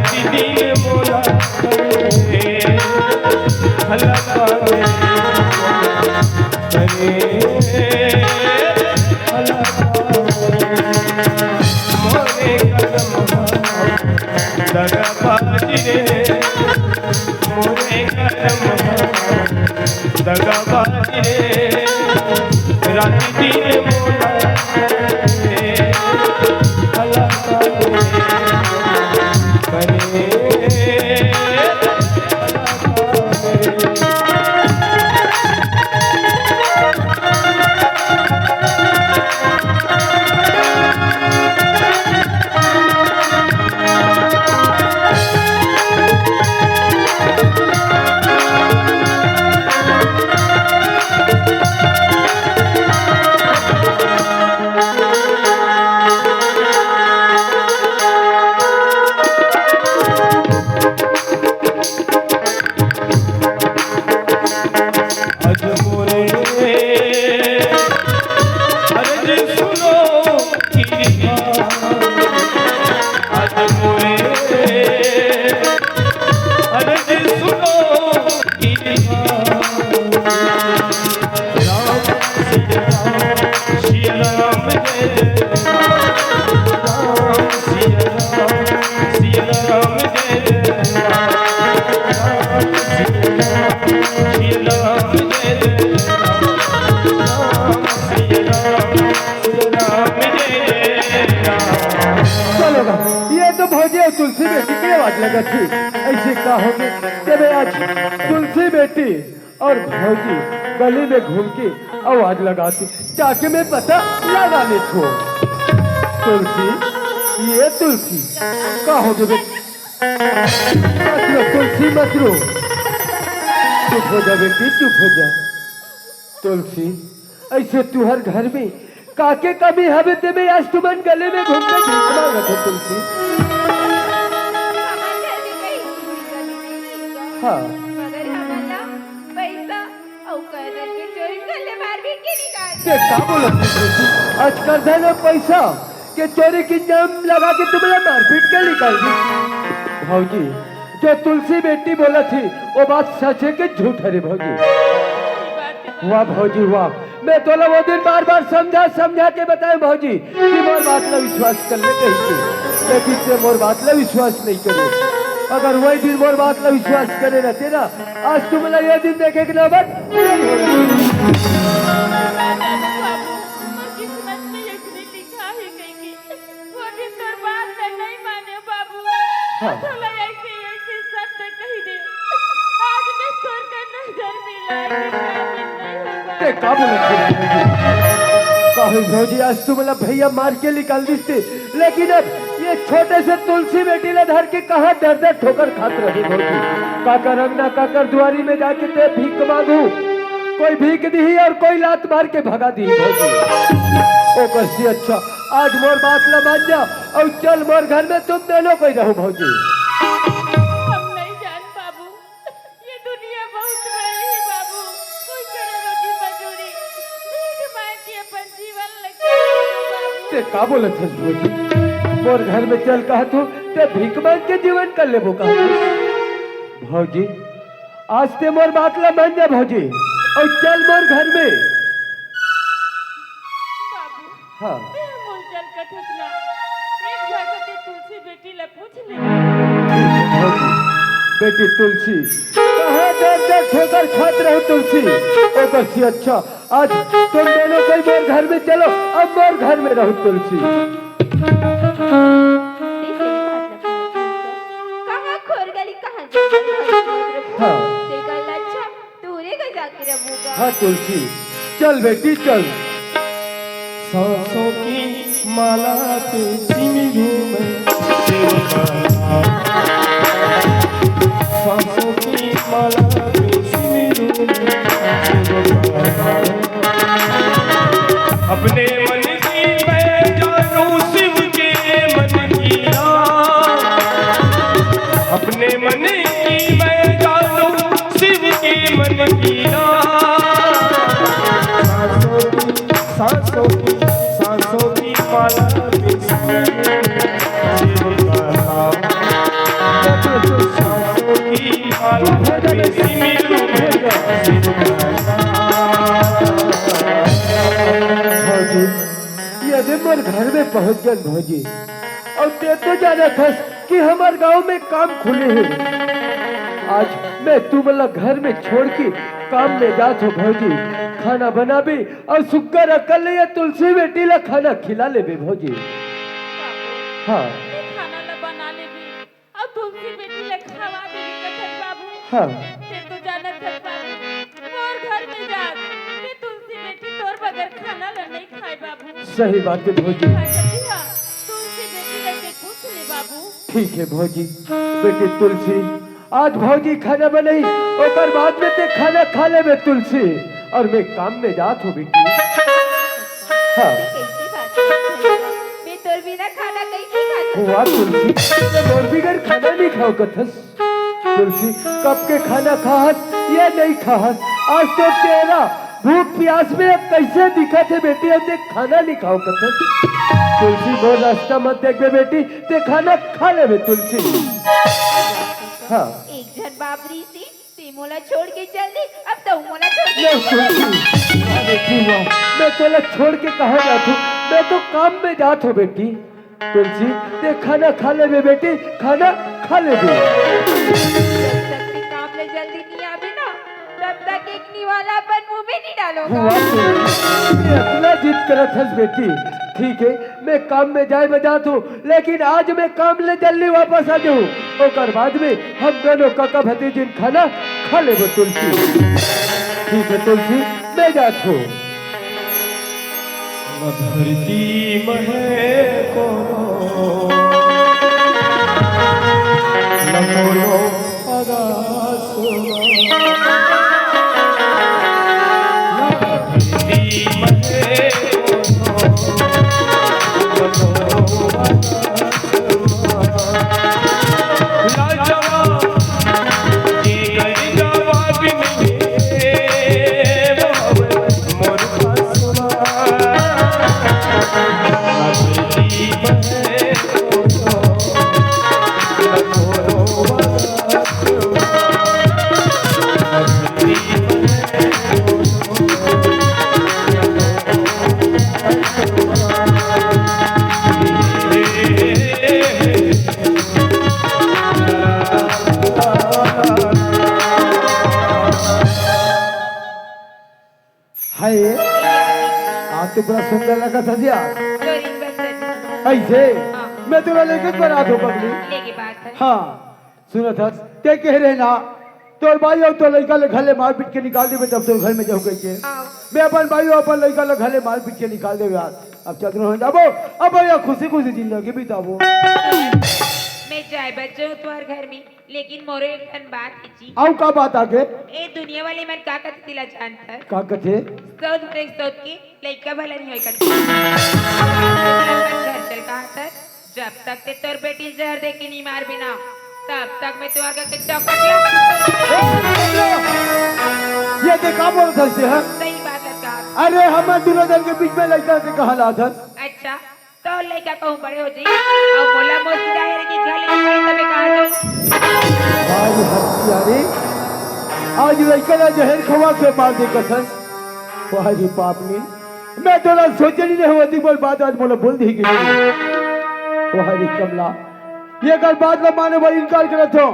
दिन मोला करे, भला पावे करे, भला पावे। मोरे करम दगाबाजी रे, मोरे करम दगाबाजी रे, रात दिन मोला रे, भला करे, करे। अज मोरे, अरे जी सुनो, अज मोरे, अरे जी सुनो, राम सिया राम, सिया राम जय जय राम, राम सिया राम, सिया राम जय जय राम, राम सिया राम, सिया राम जय जय राम, राम सिया राम, सिया राम जय जय राम। चलो गा, ये तो भौजी अउ तुलसी बेटी के आवाज लगत हे। अइसे का होगे, तेमे आज तुलसी बेटी अउ भौजी गली में घूम के आवाज लगाथे, जाके मैं पता लगा लेथों। तुलसी, ये तुलसी, का होगे बे? मत रो तुलसी, मत रो। चुप हो जा बेटी, चुप हो जा। तुलसी, अइसे तुंहर घर में काके कमी हवे, तेमे आज तुमन गली में घूम के भीख मांगत हो तुलसी? हमर घर में कहीं कोई कमी नहीं है। हाँ। मगर हमन ला पैसा अउ करधन के चोरी कर ले मारपीट के निकाल। ते का बोलत हस तुलसी? आज करधन अउ पैसा के चोरी के इल्जाम लगा के तुमन ला मारपीट के निकाल दिस। भौजी, जो तुलसी बेटी बोलत हे, वो बात सच हे कि झूठ हरे भौजी? वाह भौजी, वाह। मैं तोला वो दिन बार-बार समझा, समझा के बताएंव भौजी कि मोर बात ला विश्वास कर ले कहिके, लेकिन तें मोर बात ला विश्वास नहीं करे। अगर वही दिन मोर बात ला विश्वास करे रहते ना, आज तुमन ला ये दिन देखे के नौबत नहीं होय। बाबू, मोर किस्मत में ये नहीं लिखा है कहीं की। वो दिन तोर बात ला नहीं माने बाबू। हाँ। तोला ऐसे, ऐसे शब्द कहि दे। आज मैं तोर कर नजर मिलाय के काबिल नहीं हूँ बाबू। ते का बोलत हस? काहे भौजी, आज तुमन ला भैया मार के निकाल दिस ते, लेकिन अब ये छोटे से तुलसी बेटी ला धर के कहाँ दर दर ठोकर खात रहे भौजी। काकर अंगना, काकर दुआरी में जाके ते भीख मांगहू, कोई भीख दिही अउ कोई लात मार के भगा दिही भौजी। ओकर से अच्छा आज मोर बात ला मान जा अउ चल मोर घर में, तुम दोनों कोई रहू भौजी। हम नहीं जान बाबू, ये दुनिया बहुत बड़ी है बाबू, कोई करे रोजी मजूरी, भीख मांग के अपन जीवन लगे बाबू। ते का बोलत हस भौजी? मोर घर में चल कहत हूँ, ते भीख मांग के जीवन कर लेबो का? भौजी, आज ते मोर बात ला मान जा भौजी, अउ चल मोर घर में। बाबू, हाँ। ते मोर चल कथस ना, एक बार तो ते तुलसी बेटी ला पूछ ले। भौजी, बेटी तुलसी, कहाँ दर दर ठोकर खात रहू तुलसी, ओकर से अच्छा आज तुम दोनों कोई मोर घर में चलो, अब मोर घर में रहू तुलसी। कहाँ खोर गली, कहाँ जंगल, हाँ। ते गल अच्छा, दूरे गल जाके रहूँगा। हाँ तुलसी, चल बेटी चल। सांसों की माला पे सिमरूं मैं तेरे नाम। सांसों की माला पे सिमरूं मैं तेरे नाम। अपने मन की मैं जानू शिव के मन की राह। अपने मन की मैं जानू शिव के मन की राह। सांसों की, सांसों की, सांसों की माला में शिव का नाम। भौजी, ये दे मोर घर में पहुंच गन भौजी। अउ ते तो जानत हस कि हमर गांव में काम खुले हे। आज मैं तुमन ला घर में छोड़ के काम में जात हो भौजी। खाना बनाबे अउ सुग्घर अकन ले ये तुलसी बेटी ला खाना खिला लेबे भौजी। हाँ। ते खाना ला बना लेबे अउ तुलसी बेटी ला खवा देबे कथन बाबू। हाँ। ते तो जानत हस बाबू, मोर घर में जात ते तुलसी बेटी तोर बगैर खाना ला नहीं खाए बाबू। सही बात है भौजी। खाए कथी हा, तुलसी बेटी ला ते पूछ ले बाबू। ठीक है भौजी। बेटी तुलसी, आज भौजी खाना बनाही, ओकर बाद में ते खाना खा लेबे तुलसी, अउ मैं काम में जात हो बेटी। हाँ। कैसी बात है भैया? मैं तोर बिना खाना कैसे खा सकती? वाह तुलसी, ते मोर बिगर खाना नहीं खाओ कथस। तुलसी, कब के खाना खाहस या नहीं खाहस, आज तो तेरा भूख प्यास में अब कैसे दिखत हे बेटी, अउ ते खाना नहीं खाओ कथस। तुलसी, मोर रास्ता मत देखबे बेटी, ते खाना खा लेबे तुलसी। हाँ। एक झन बाबरी से ते मोला छोड़ के चल दे, अब तो मोला छोड़ के ले चल दे। तुलसी, अरे क्यों हुआ? मैं तोला छोड़ के कहाँ जात हूँ? मैं तो काम में जात हूँ बेटी। तुलसी, ते खाना खा लेबे बेटी, खाना खा लेबे। जब तक ते काम ले जल्दी नहीं आबे ना, तब तक एक निवाला अपन मुंह में नहीं डालोगा। हुआ तुलसी, ते इतना जिद करत हस बेटी। ठीक है, मैं काम में जाए बर जात हूँ, लेकिन आज मैं काम ले जल्दी वापस आ जाऊँ। ओकर बाद में हम दोनों कका भतीजिन खाना खा लेबो तुलसी। ठीक है तुलसी, मैं जात हूँ। न धरती में है कोनो, न कोनो आकाश में। हाय, आज तो बड़ा सुंदर लगत हस यार। Sorry, बस सर। ऐसे हाँ। मैं तोला लेके बरात हो पगली। लेके बात है। हाँ, सुनत हस, ते कहे रहे ना, तोर बाई अउ तोर लइका ले घर ले मार पीट के निकाल देबे, तब तोर घर में जाहूं कहिके। हाँ। मैं अपन बाई अउ अपन लइका ले घर ले मार पीट के निकाल देबे यार। अब चंद्र हो जाबो, अब यार खुशी खुशी जिंदगी बिताबो। मैं जाए बच्चों तुम्हारे घर में। लेकिन मोरो एक ठन बात हे जी। अउ का बात आगे? ए दुनिया वाले मन का कथे तेला जानथस? का कथे? सौत देख सौत के लइका भला नहीं होय कथे। घर चल कहाथस, जब तक ते तोर बेटी जहर दे के नहीं मारबे ना, तब तक मैं तुम्हार घर के चौखट ला। ये ते का बोलत हस ते, हाँ? सही बात है कहा। अरे हमर दूनों झन के बीच में लइका के कहाँ लाथस? अच्छा, तोर लइका कहूँ बड़े हो जाही, अउ मोला मोर सीधा हेरे के घर ले निकाली, तबे कहाँ जाऊँ? आज हत्यारे, आज लइका ला जहर खवा के मार दे कथस। वाह रे पापनी, मैं तोला सोचे नहीं रहे हों, अतिक बड़ बात आज मोला बोल देही कि नहीं। वाह रे कमला, ये अगर बात ला माने बर इनकार करत हो,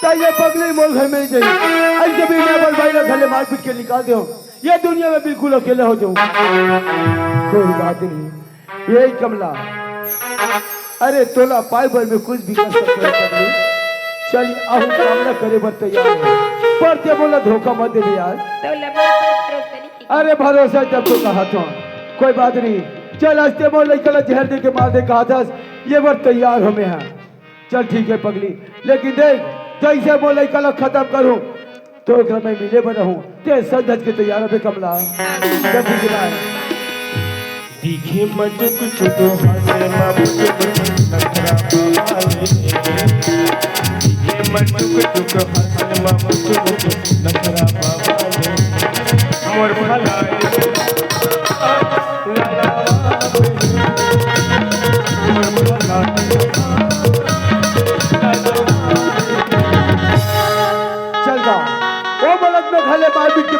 त ये पगली मोर घर में नहीं जाही। ऐसे भी मैं अपन बाई ला घर ले मार पीट के निकाल देहूँ, ये दुनिया में बिल्कुल अकेला हो जाऊँ। कोई बात नहीं, ए कमला, अरे तोला पाए बर मैं कुछ भी कर सकथों पगली। चल, अउ सामना करे बर तैयार हो, पर ते मोला धोखा मत देबे यार। तो लबर पर भरोसा नहीं की। अरे भरोसा जब तो कहाथों, कोई बात नहीं। चल, आज ते मोर लइका ला जहर दे के मार दे कहाथस, ये बर तैयार हो मैं, हाँ। चल ठीक है पगली, लेकिन देख, जैसे मोर लइका ला खत्म करूँ, तो ओकरा मैं मिले बर रहूं, ते सज धज के तैयार होबे कमला। जब भी बुलाए। दिखे म टुक टुक, हंसे म पुटुक, नखरा बाबा ले। दिखे म टुक टुक, हंसे म पुटुक, नखरा बाबा ले। मोर भला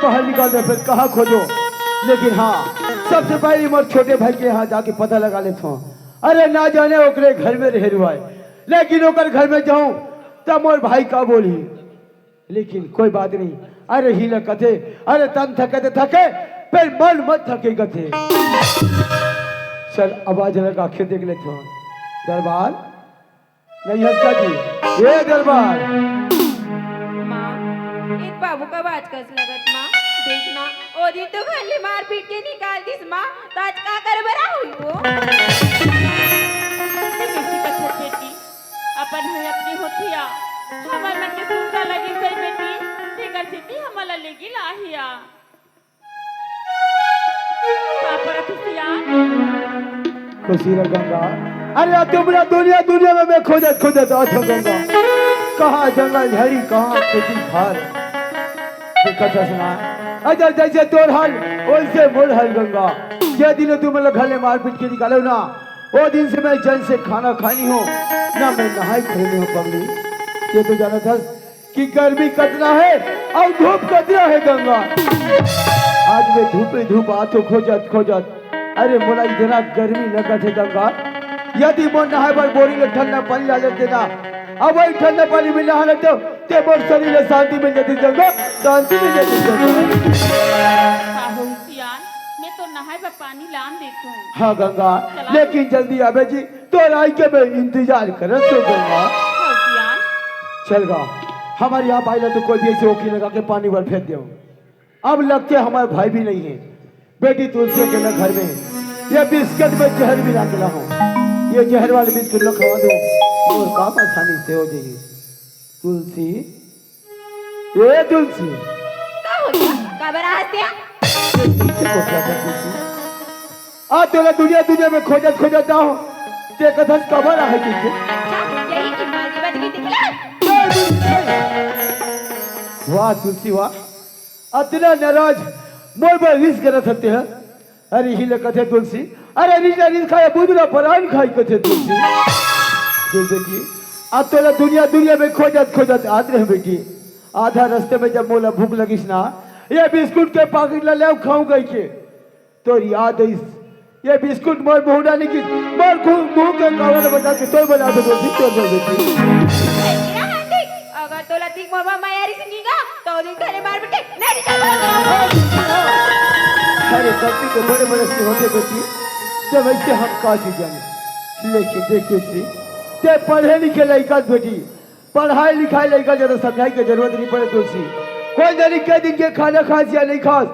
बाहर निकाल दे, फिर कहाँ खोजो? लेकिन हाँ, सबसे पहले मोर छोटे भाई के यहाँ जाके पता लगा लेथों। अरे ना जाने ओकरे घर में रहे रुआए, लेकिन ओकर घर में जाऊं त मोर भाई का बोलही। लेकिन कोई बात नहीं। अरे ही ल कथे, अरे तन थके त थके, पर मन मत थके कथे। चल आवाज लगा के देख लेथों। दरबार नहीं हंसता जी, ए दरबार। माँ, एक बाबू का बात कस लगत माँ, देखना, ओ दिन तो घर ले मार पीट के निकाल दिस माँ, तो आज का करे बर आहुल वो? बेटी, अपन है अपनी होतिया, हमर मन के सुनता लगी सही बेटी, तेकर सेती हमला लेगी लाहिया। का परत हस सियान? खुशी रह गंगा। अरे, तुमरा दुनिया, दुनिया में मैं खोजत, खोजत आथों गंगा। कहाँ जंगल झाड़ी, कहाँ खेती खार। दिक्कत है सुना। अजय जैसे तोर हाल, वैसे मोर हाल गंगा। जे दिन तुम लोग घर ले मारपीट के निकालो ना, वो दिन से मैं जन से खाना खानी हो, ना मैं नहाई खानी हो पगली। ये तो जानत हस कि गर्मी कतना है अउ धूप कतना है गंगा। आज मैं धूपे धूप आथों खोजत खोजत, अरे मोला इतना गर्मी लगत है गंगा। यदि मोर नहाए बर बोरिंग ले ठंडा पानी ला लेते ना, अब वही ठंडा पानी में नहा लेते, ते मोर शरीर ले शांति मिल जाती गंगा, शांति मिल जाती गंगा। साहू सियान, मैं तो नहाए बर पानी लान देथों। हाँ गंगा, चला। लेकिन जल्दी आबे जी, तोर आई के मैं इंतजार करत हों गंगा। हाँ सियान। चल गा, हमर यहाँ बाई ला तो कोई भी ऐसे ओखी लगा के पानी बर फेंक देव। अब लगथे हमर भाई भी नहीं है। बेटी तुलसी अकेला घर में है। ये बिस्किट में जहर मिला के लाहूं। ये जहर वाले बिस्किट ला खवा दो, मोर काम आसानी से हो जाही। तुलसी, ए तुलसी। का होइस? काबर आहस तें? ए, पीछे को क्या था तुलसी? आ तोला दुनिया दुनिया में खोजत खोजत आहों, ते कथस काबर आहे कहिके? अच्छा, यही कि मालती बच गई दिखला? ए तुलसी। वाह तुलसी वाह, अतना नाराज मोर बर रिस करत हस तें। अरे ही ले कथे तुलसी, अरे रिस ना रिस खाए, बुध ना परान खाई कथे तुलसी। देख बेटी, अब तोला दुनिया दुनिया में खोजत खोजत आत रहे बेटी। आधा रस्ते में जब मोला भूख लगिस ना, ये बिस्कुट के पाकिट ला लेव खाऊं कहिके, तोर याद आइस। ये बिस्कुट मोर मुंह डाली कि मोर खु-, मुंह के काला बता के तोर बना दे तुलसी, तोर बना बेटी। अगर तोला ठीक मोर बर मया रिस नी गा, तो दिन घरे मार बेटे, नहीं रिस। अरे गलती तो बड़े बड़े से होथे बेटी, जब ऐसे हम का चीज जाने। लेकिन देख तुलसी, ते पढ़े लिखे लइका बेटी, पढ़ाई लिखाई लइका ज्यादा समझाई के जरूरत नहीं पड़े तुलसी। कोन जानी के दिन के खाना खास या नहीं खास,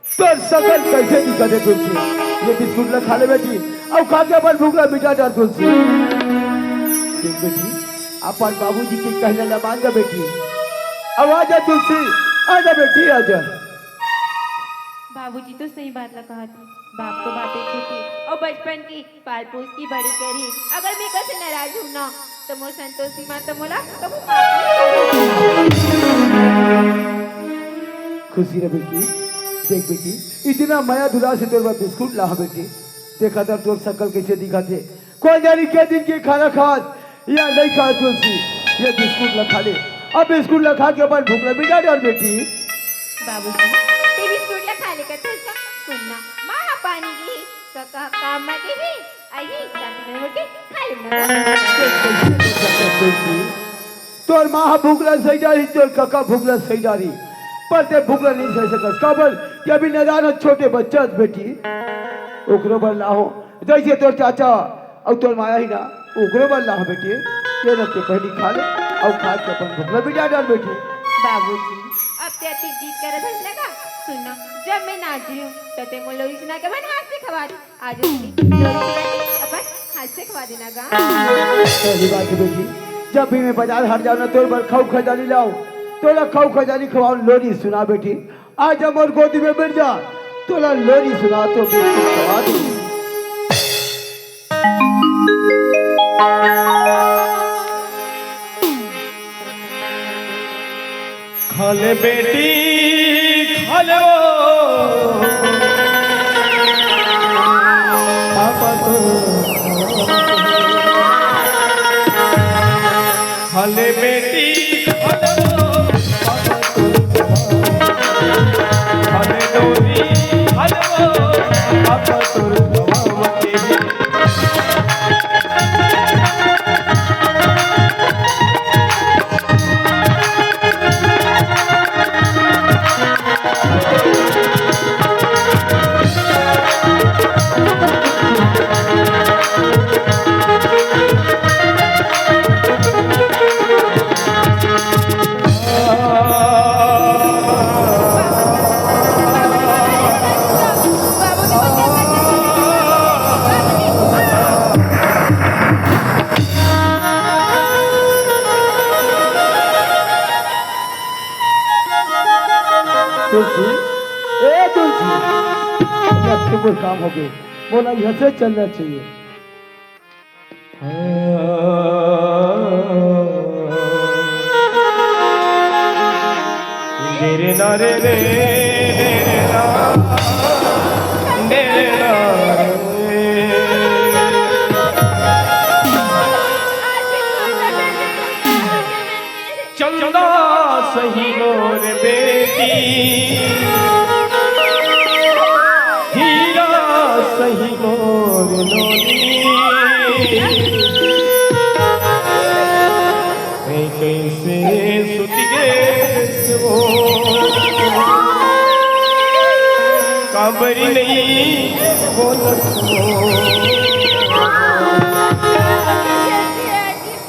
तोर सकल कैसे दिखत हे तुलसी? ये बिस्कुट ला खा ले बेटी, अउ खा के अपन भूख ला मिटा डार तुलसी। देख बेटी, अपन बाबूजी के कहना ला मान जा बेटी। अब आ जा तुलसी, आ जा बेटी, आ जा। बाबूजी तो सही बात ला कहत हे, बाप तो बापे होथे, अउ बचपन के पाल पोस के बड़े करे। अगर मैं कसे नाराज हूँ ना, तो मोर संतोषी माँ तो मोला कभू माफ नहीं करे। खुशी रह बेटी, देख बेटी, इतना मया दुलार से तोर बर बिस्कुट लाहा बेटी, देखा था तोर सकल कैसे दिखत हे। कोन जानी के दिन के खाना खास या नहीं खास तुलसी, ये बिस्कुट ला खा ले। अब बिस्कुट ला खा के अपन भूख ला मिटा डार बेटी। बाबूजी, ते बिस्कुट ला खा ले कथस का? सुन ना, माँ पानी गे हे, का, का, काम में गे हे, आही, चाबी नहीं होती, खा ले ना। तोर माँ ह भूख ला सही डारी, तोर कका भूख ला सही डारी, पर ते भूख ला नहीं सही सकस। काबर कि अभी नादान ह, छोटे बच्चा हस बेटी, ओकरो बर लाहो, जैसे तोर चाचा अउ तोर माया ही ना, ओकरो बर लाहो बेटी, ये रख के पहली खा ले, अउ खा के अपन भूख ला मिटा डार बेटी। बाबूजी, अब ते अति जिद करत हस ना का? सुन ना, जब मैं ना जियूं, तो ते मोला लोरी सुना के अपन हाथ से खवा दे। आज उसकी लोरी सुना के अपन हाथ से खवा देना गा। सही बात है बेटी, जब भी मैं बाजार हाट जाऊं ना, तोर बर खाऊ खजानी लाऊं, तोला खाऊ खजानी खवाऊं, लोरी सुना बेटी। आजा मोर गोदी में बैठ जा, तोला लोरी सुना तो बिल्कुल सवाद। खा ले बेटी, खा ले ओ। पापा तो खा ले बेटी, खा ले ओ। पापा तो तुलसी, ए तुलसी, अब तो मोर काम हो गए, मोला यहाँ से चलना चाहिए। चंदा सही मोर बेटी, हीरा सही मोर नोनी। मैं कैसे सुत गे वो, काबर नहीं बोलत वो।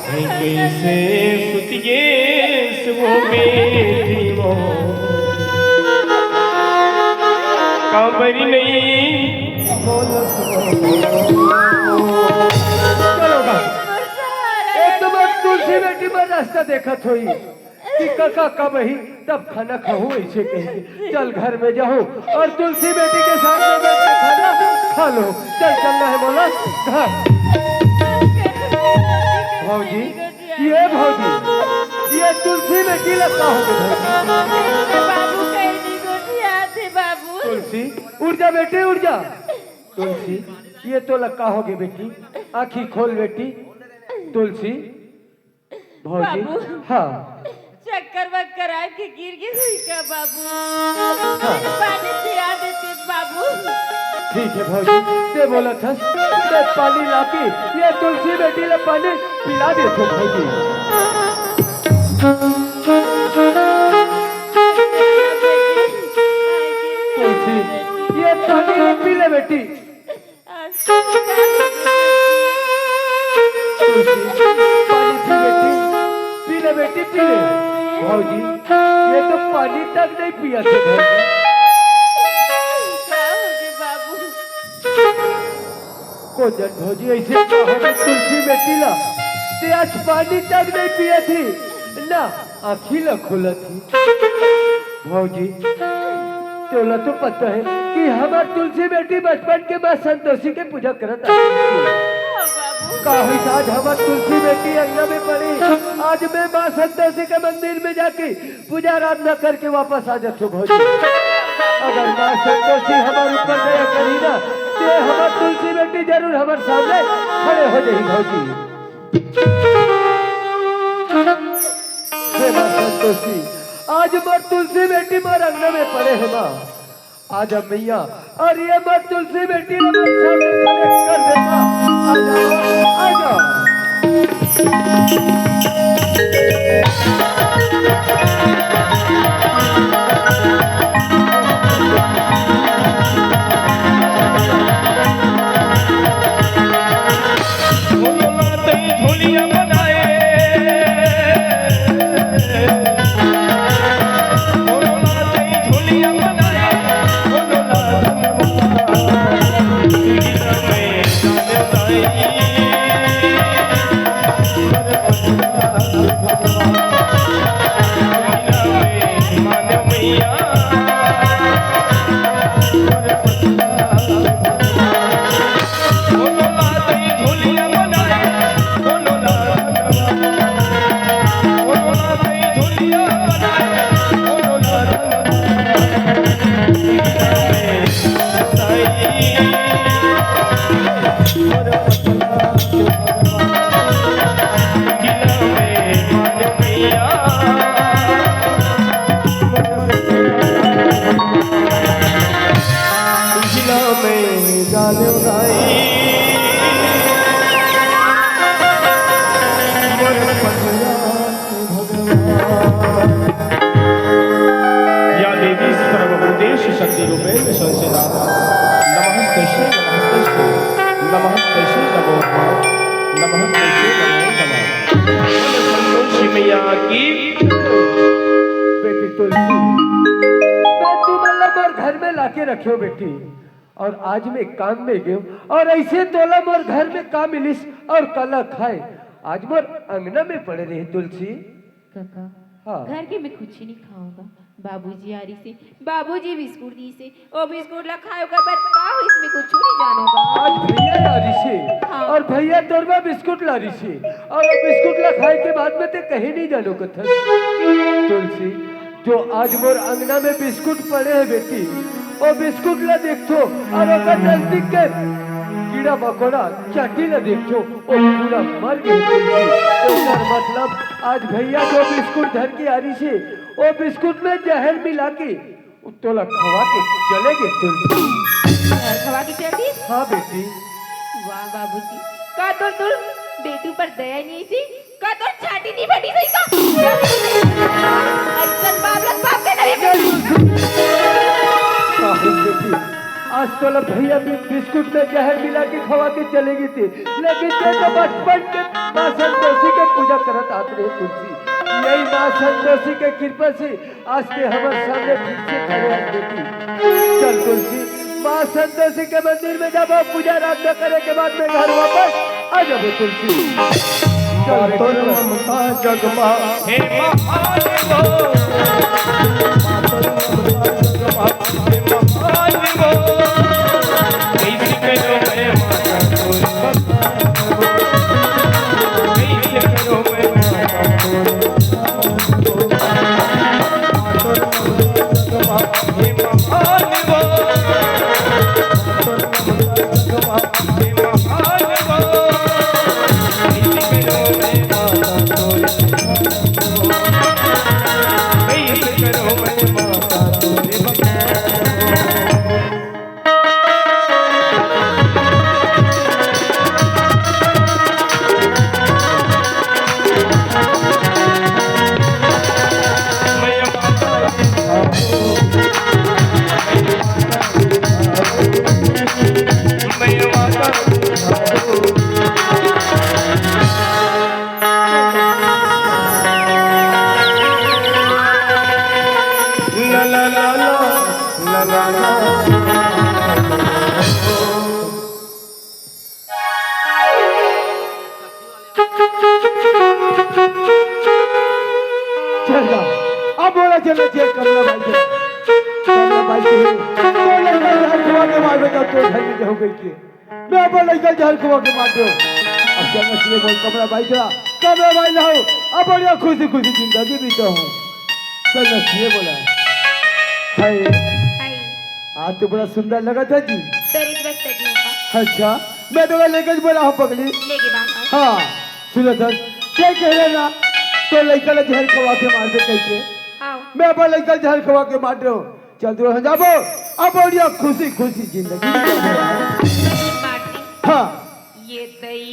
मैं कैसे सुत गे वो बेटी वो, काबर नहीं बोलत वो। चलो बा, एक तो मैं तुलसी बेटी में रास्ता देखत होई कि कका कब ही तब खाना खाहूँ ऐसे कह के। चल घर में जाहूँ और तुलसी बेटी के साथ में बैठ के खाना खा लो। चल चलना है बोला घर। भौजी, ये भौजी, ये तुलसी बेटी ला का हो गए भौजी? बाबू कहीं नहीं गोठियाथे बाबू। तुलसी, उठ जा बेटी, उठ जा। तुलसी, ये तोला का हो गए बेटी? आँखी खोल बेटी। तुलसी, भौजी, बाबू। हाँ। चक्कर वक्कर आके गिर गे हुई का बाबू? हाँ। पानी पिया देते बाबू। ठीक है भौजी, ते बोलत हस, ते पानी लाके ये तुलसी बेटी ला पानी पिला देथों भौजी। तुलसी, ये पानी पी ले बेटी। तुलसी, पानी पी बेटी, पी ले बेटी, पी ले। भौजी, ये तो पानी तक नहीं पिया थे भौजी। का हो गे बाबू? को जन भौजी ऐसे का हो गे तुलसी बेटी ला? ते आज पानी तक नहीं पिया थी ना। आँखी ला खोलत ही। भौजी, तोला तो पता है कि हमार तुलसी बेटी बचपन के माँ संतोषी के पूजा करत आती है। हाँ, बाबू। काहे आज हमार तुलसी बेटी अंगना में पड़ी, आज मैं माँ संतोषी के मंदिर में जाके पूजा आराधना करके वापस आ जाथों भौजी। अगर माँ संतोषी हमार ऊपर दया करी ना, तो हमार तुलसी बेटी जरूर हमार सामने खड़े हो जाही भौजी। हे माँ संतोषी, आज मोर तुलसी बेटी मोर अंगना में पड़े हे माँ। आजा मैया, और ये मोर तुलसी बेटी ला मोर सामने खड़े कर दे माँ। आजा, आजा। या देवी सर्वभूतेषु शक्तिरूपेण संस्थिता। नमस्तस्यै नमस्तस्यै नमस्तस्यै नमो नमः। नमस्तस्यै नमो नमः। बोलो संतोषी मैया की। बेटी तुलसी, मैं तुमन ला मोर घर में लाके रखे हों बेटी, और आज मैं काम में गए हों और ऐसे तोला मोर घर में का मिलिस और काला खाए, आज मोर अंगना में पड़े रहे तुलसी। काका, हाँ। घर के मैं कुछ नहीं खाऊंगा। बाबूजी आ रही से, बाबूजी बिस्कुट दी से, ओ बिस्कुट ला खाए, ओकर बाद का होइस, मैं कुछ नहीं जानूंगा। आज भैया आ रही से, हाँ। और भैया तोर बर बिस्कुट ला रही से, और वो बिस्कुट ला खाए के बाद में ते कहीं नहीं जानो कथस। तुलसी, जो आज मोर अंगना में बिस्कुट पड़े हैं बेटी, वो बिस्कुट ला देखो और ओकर नजदीक के कीड़ा मकोड़ा चाटी ला देखो, वो पूरा मर गए तुलसी। एकर मतलब आज भैया जो बिस्कुट धर के आ रही से, वो बिस्कुट में जहर मिला के तोला खवा के चले गए तुलसी। जहर खवा के चल दी? हाँ बेटी। वाह बाबूजी, का तोर, तोर बेटू पर दया नहीं थी? का तोर छाती नहीं फटी सही का? अइसन बाप लग बाप के करे। साहब बेटी, आज तोला भैया भी बिस्कुट में जहर मिला के खवा के चले गए थे, लेकिन ते तो बचपन के माँ संतोषी के पूजा करत आत रहे तुलसी। यही माँ संतोषी के कृपा से आज ते हमर सामने फिर से खड़े हैं बेटी। चल तुलसी, माँ संतोषी के मंदिर में जब पूजा आराधना करे के बाद में घर वापस आ जाबो तुलसी। चल बेटी, तोर ममता जगमा हे महान हो। माँ तोर ममता जगमा हे महान हो। कैसे करो मैं माता तोर बखान हो। कैसे करो मैं माता तोर चल जा। अब बोला चलना चाहिए कमला बाई के। कमला बाई के। तो लड़का जहर खवा के मार बेटा, तो घर में हो गई के। मैं अपन लड़का जहर खवा के मार दो। अब चलना चाहिए बोल कमला बाई के। कमला बाई लाओ। अब बढ़िया खुशी खुशी जिंदगी बीता हूँ। चलना चाहिए बोला। हाय। हाय। आज तो बड़ा सुंदर लगा था जी। तेरी बस सजी हूँ। अच्छा, मैं तो लेकर बोला हूँ पगली। लेके बाबा। हाँ। सुनो सर, क्या कह रहे ना? तो लड़का ला जहर खवा के मार दे कैसे? आओ। मैं अपन लड़का जहर खवा के मार रहा हूँ। चल दूर हो जाबो। अब बढ़िया खुशी खुशी जिंदगी। मारती। हाँ। ये दई,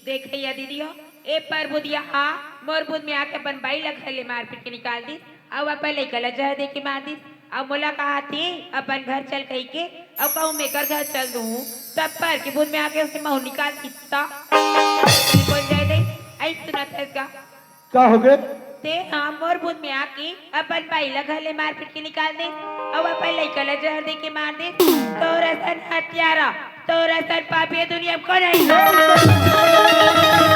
देखे या दीदी हो, ए परबुदिया हा, मोर बुध में आके अपन बाई ला घर ले मार पीट के निकाल दी। अउ अपन लइका ला जहर दे के मार दिस। अउ मोला कहा थे अपन घर चल कहिके, अउ कहूँ मैं एकर घर चल दूँ, तब पर के बुध में आके उसके महू निकाल दिस त। कौन जाए दे? आई सुनत हस का? का हो गए? ते हा मोर बुध में आके अपन बाई ला घर ले मार पीट के निकाल दे, अउ अपन लइका ला जहर दे के मार दे। तोर असन हत्यारा, तोर असन पापी दुनिया में कोन है?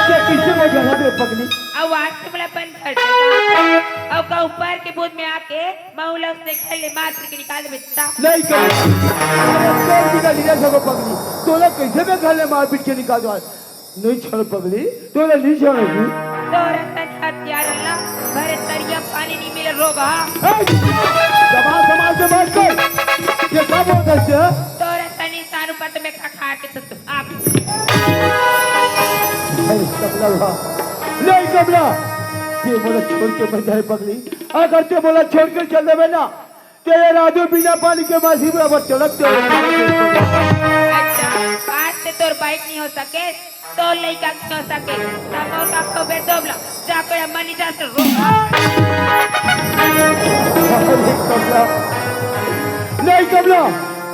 ते किसे में गला दे पगली? अउ आज से मोला अपन घर से बाहर, अउ का ऊपर के बुध में आके महू ला उसने घर ले मार पीट के निकाल दे बेटा। नहीं कर। अरे तोर बिना लीला सको पगली। तोला कैसे मैं घर ले मार पीट के निकाल दूँ? नहीं छोड़ पगली, तोला नहीं छोड़ेगी। तोर असन हत्यारा ला भरे तरिया पानी नहीं मिले रोग हा। ए, जबान संभाल के बात कर। ये का बोलत हस? तोर असन इंसान ऊपर तो मैं खा खा के तो आप। अरे कमला हुआ। नहीं कमला, ते मोला छोड़ के मत जाए पगली। अगर ते मोला छोड़ के चल देबे ना, तेरे राजू बिना पानी के मासी बराबर चलत चलत। अच्छा, आज से तोर बाइक नहीं हो सके, तोर लइका नहीं हो सके, तब और का को बेर दोबला, जा कोई अम्मा नहीं जा से रो। नहीं कमला,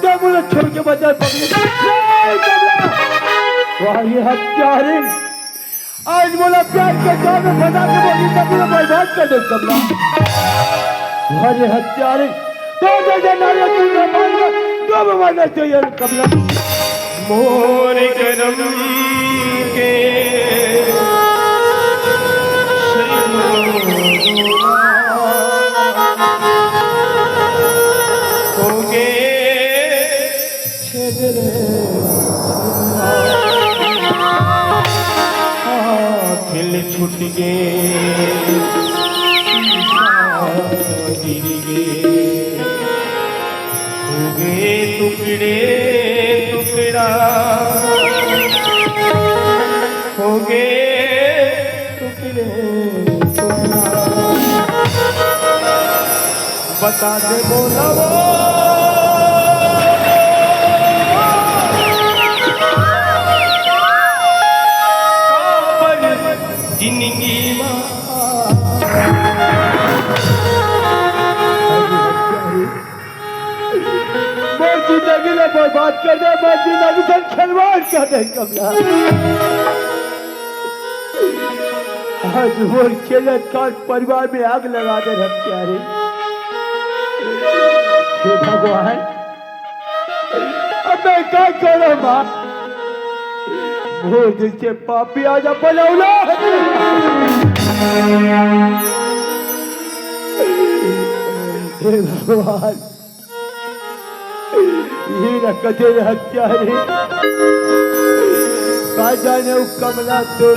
ते मोला छोड़ के मत जा पगली। नहीं कमला, वाह ये हत्यारी। आज मोला प्यार के जाल में फंसा के मोर जिंदगी ला बर्बाद कर दे कमला। अरे हत्यारे, तो जैसे नारी तू ना मानना, तो मरना चाहिए कमला। मोर करम के गिर गे, हो गे टुकड़े टुकड़ा, हो गे टुकड़े टुकड़ा। बता दे मोला वो काबर जिंदगी मा। मोर जिंदगी ला बर्बाद कर दे, मोर जिंदगी से खिलवाड़ कर दे कमला। आज मोर खेलत खात परिवार में आग लगा दे हत्यारे। हे भगवान, अब मैं का करूं माँ? मोर जैसे पापी आज अपन औलाद। हे भगवान, ये रखते हत्यारे। का जाने वो कमला तो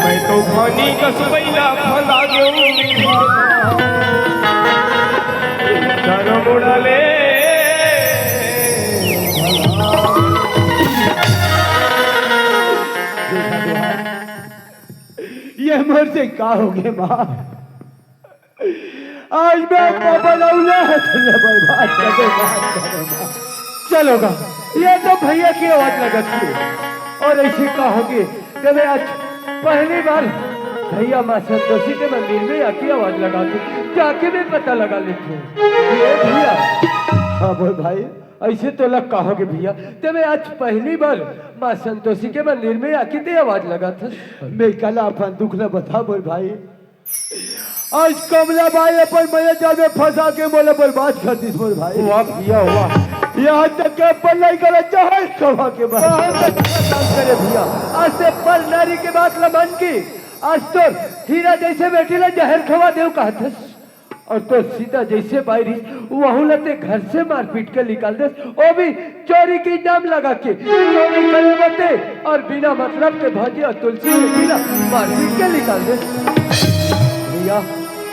मैं तो पानी कस बइला फंदा गेहूं चारों मुड़ा ले। ये मोर से का हो गए माँ? आज मैं पापा लाऊंगा, तुमने बर्बाद कर दे, बर्बाद कर दे। चलो गा, ये तो भैया की आवाज लगत थी। और ऐसे कहोगे, जब आज पहली बार भैया माँ संतोषी के मंदिर में आके आवाज लगा थी, जाके मैं पता लगा लेती हूँ। ये भैया, हाँ बोल भाई। ऐसे तो लग कहोगे भैया, तबे आज पहली बार माँ संतोषी के मंदिर में आके ते आवाज लगा था। मैं कला अपन दुख ला बता बोल भाई। आज कमला बाई अपन मैया जाल में फंसा के मोला बर्बाद कर दिस मोर भाई। वाह भैया, वाह। यहाँ तक के अपन लइका ला जहर खवा के मार। बहुत अच्छा काम करे भैया। आज से पर नारी के बात ला मन की। आज तो हीरा जैसे बेटी ला जहर खवा देव कहत हस। और तो सीता जैसे बाई रहिस, वहू ला ते घर से मारपीट के निकाल देस, वो भी चोरी के इल्जाम लगा के। चोरी करे बते और बिना मतलब के भौजी और तुलसी के बिना मारपीट के निकाल देस। भैया,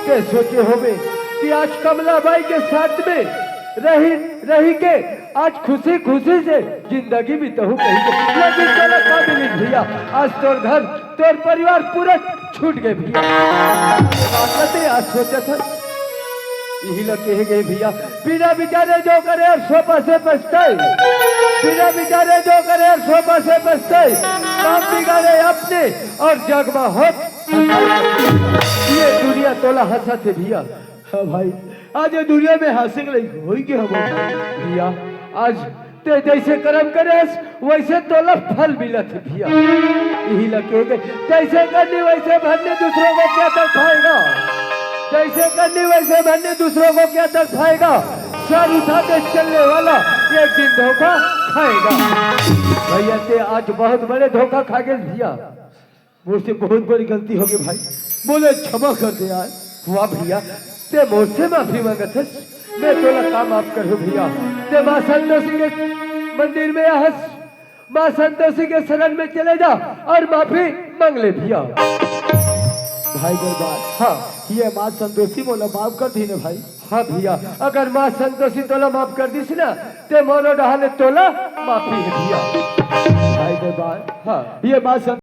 ते सोचे होबे कि आज कमला बाई के साथ में रही, रही के आज खुशी खुशी से जिंदगी बिताहूं कहीं के। लेकिन चलो का मिलिस भैया, आज तोर घर, तोर परिवार पूरा छूट गए भैया। बात ला ते आज सोचत हस, यही ला कहे गए भैया, बिना विचारे जो करे और सौ परसेंट पछताए, बिना विचारे जो करे और सौ परसेंट पछताए, काम बिगाड़े अपने और जग मा होत हंसाए। ये दुनिया तोला हंसत हे भैया। हाँ भाई, आज ये दुनिया में हंसे के लायक होई के हम भैया। आज ते जैसे कर्म करे हस, वैसे तोला फल मिलत हे भैया। यही ला कहे गए, जैसे करनी वैसे भरनी, दूसरों को क्या तड़पाएगा? जैसे करनी वैसे भरनी, दूसरों को क्या तड़पाएगा? सर उठा के चलने वाला एक दिन धोखा खाएगा। भैया ते आज बहुत बड़े धोखा खा गए भैया। मोर से बहुत बड़ी गलती हो गई भाई, मोला क्षमा कर दे यार। वाह भैया, ते मोर से माफी मांगत हस, मैं तोला का माफ करूं भैया। ते माँ संतोषी के मंदिर में आहस, माँ संतोषी के शरण में चले जा और माफी मांग ले भैया। भाई दरबार, हाँ। ये माँ संतोषी मोला माफ कर दी ना भाई। हाँ भैया, अगर माँ संतोषी तोला माफ कर दिस ना, ते मोरो डहाले तोला माफी है भैया। भाई दरबार, हाँ। ये माँ संतोषी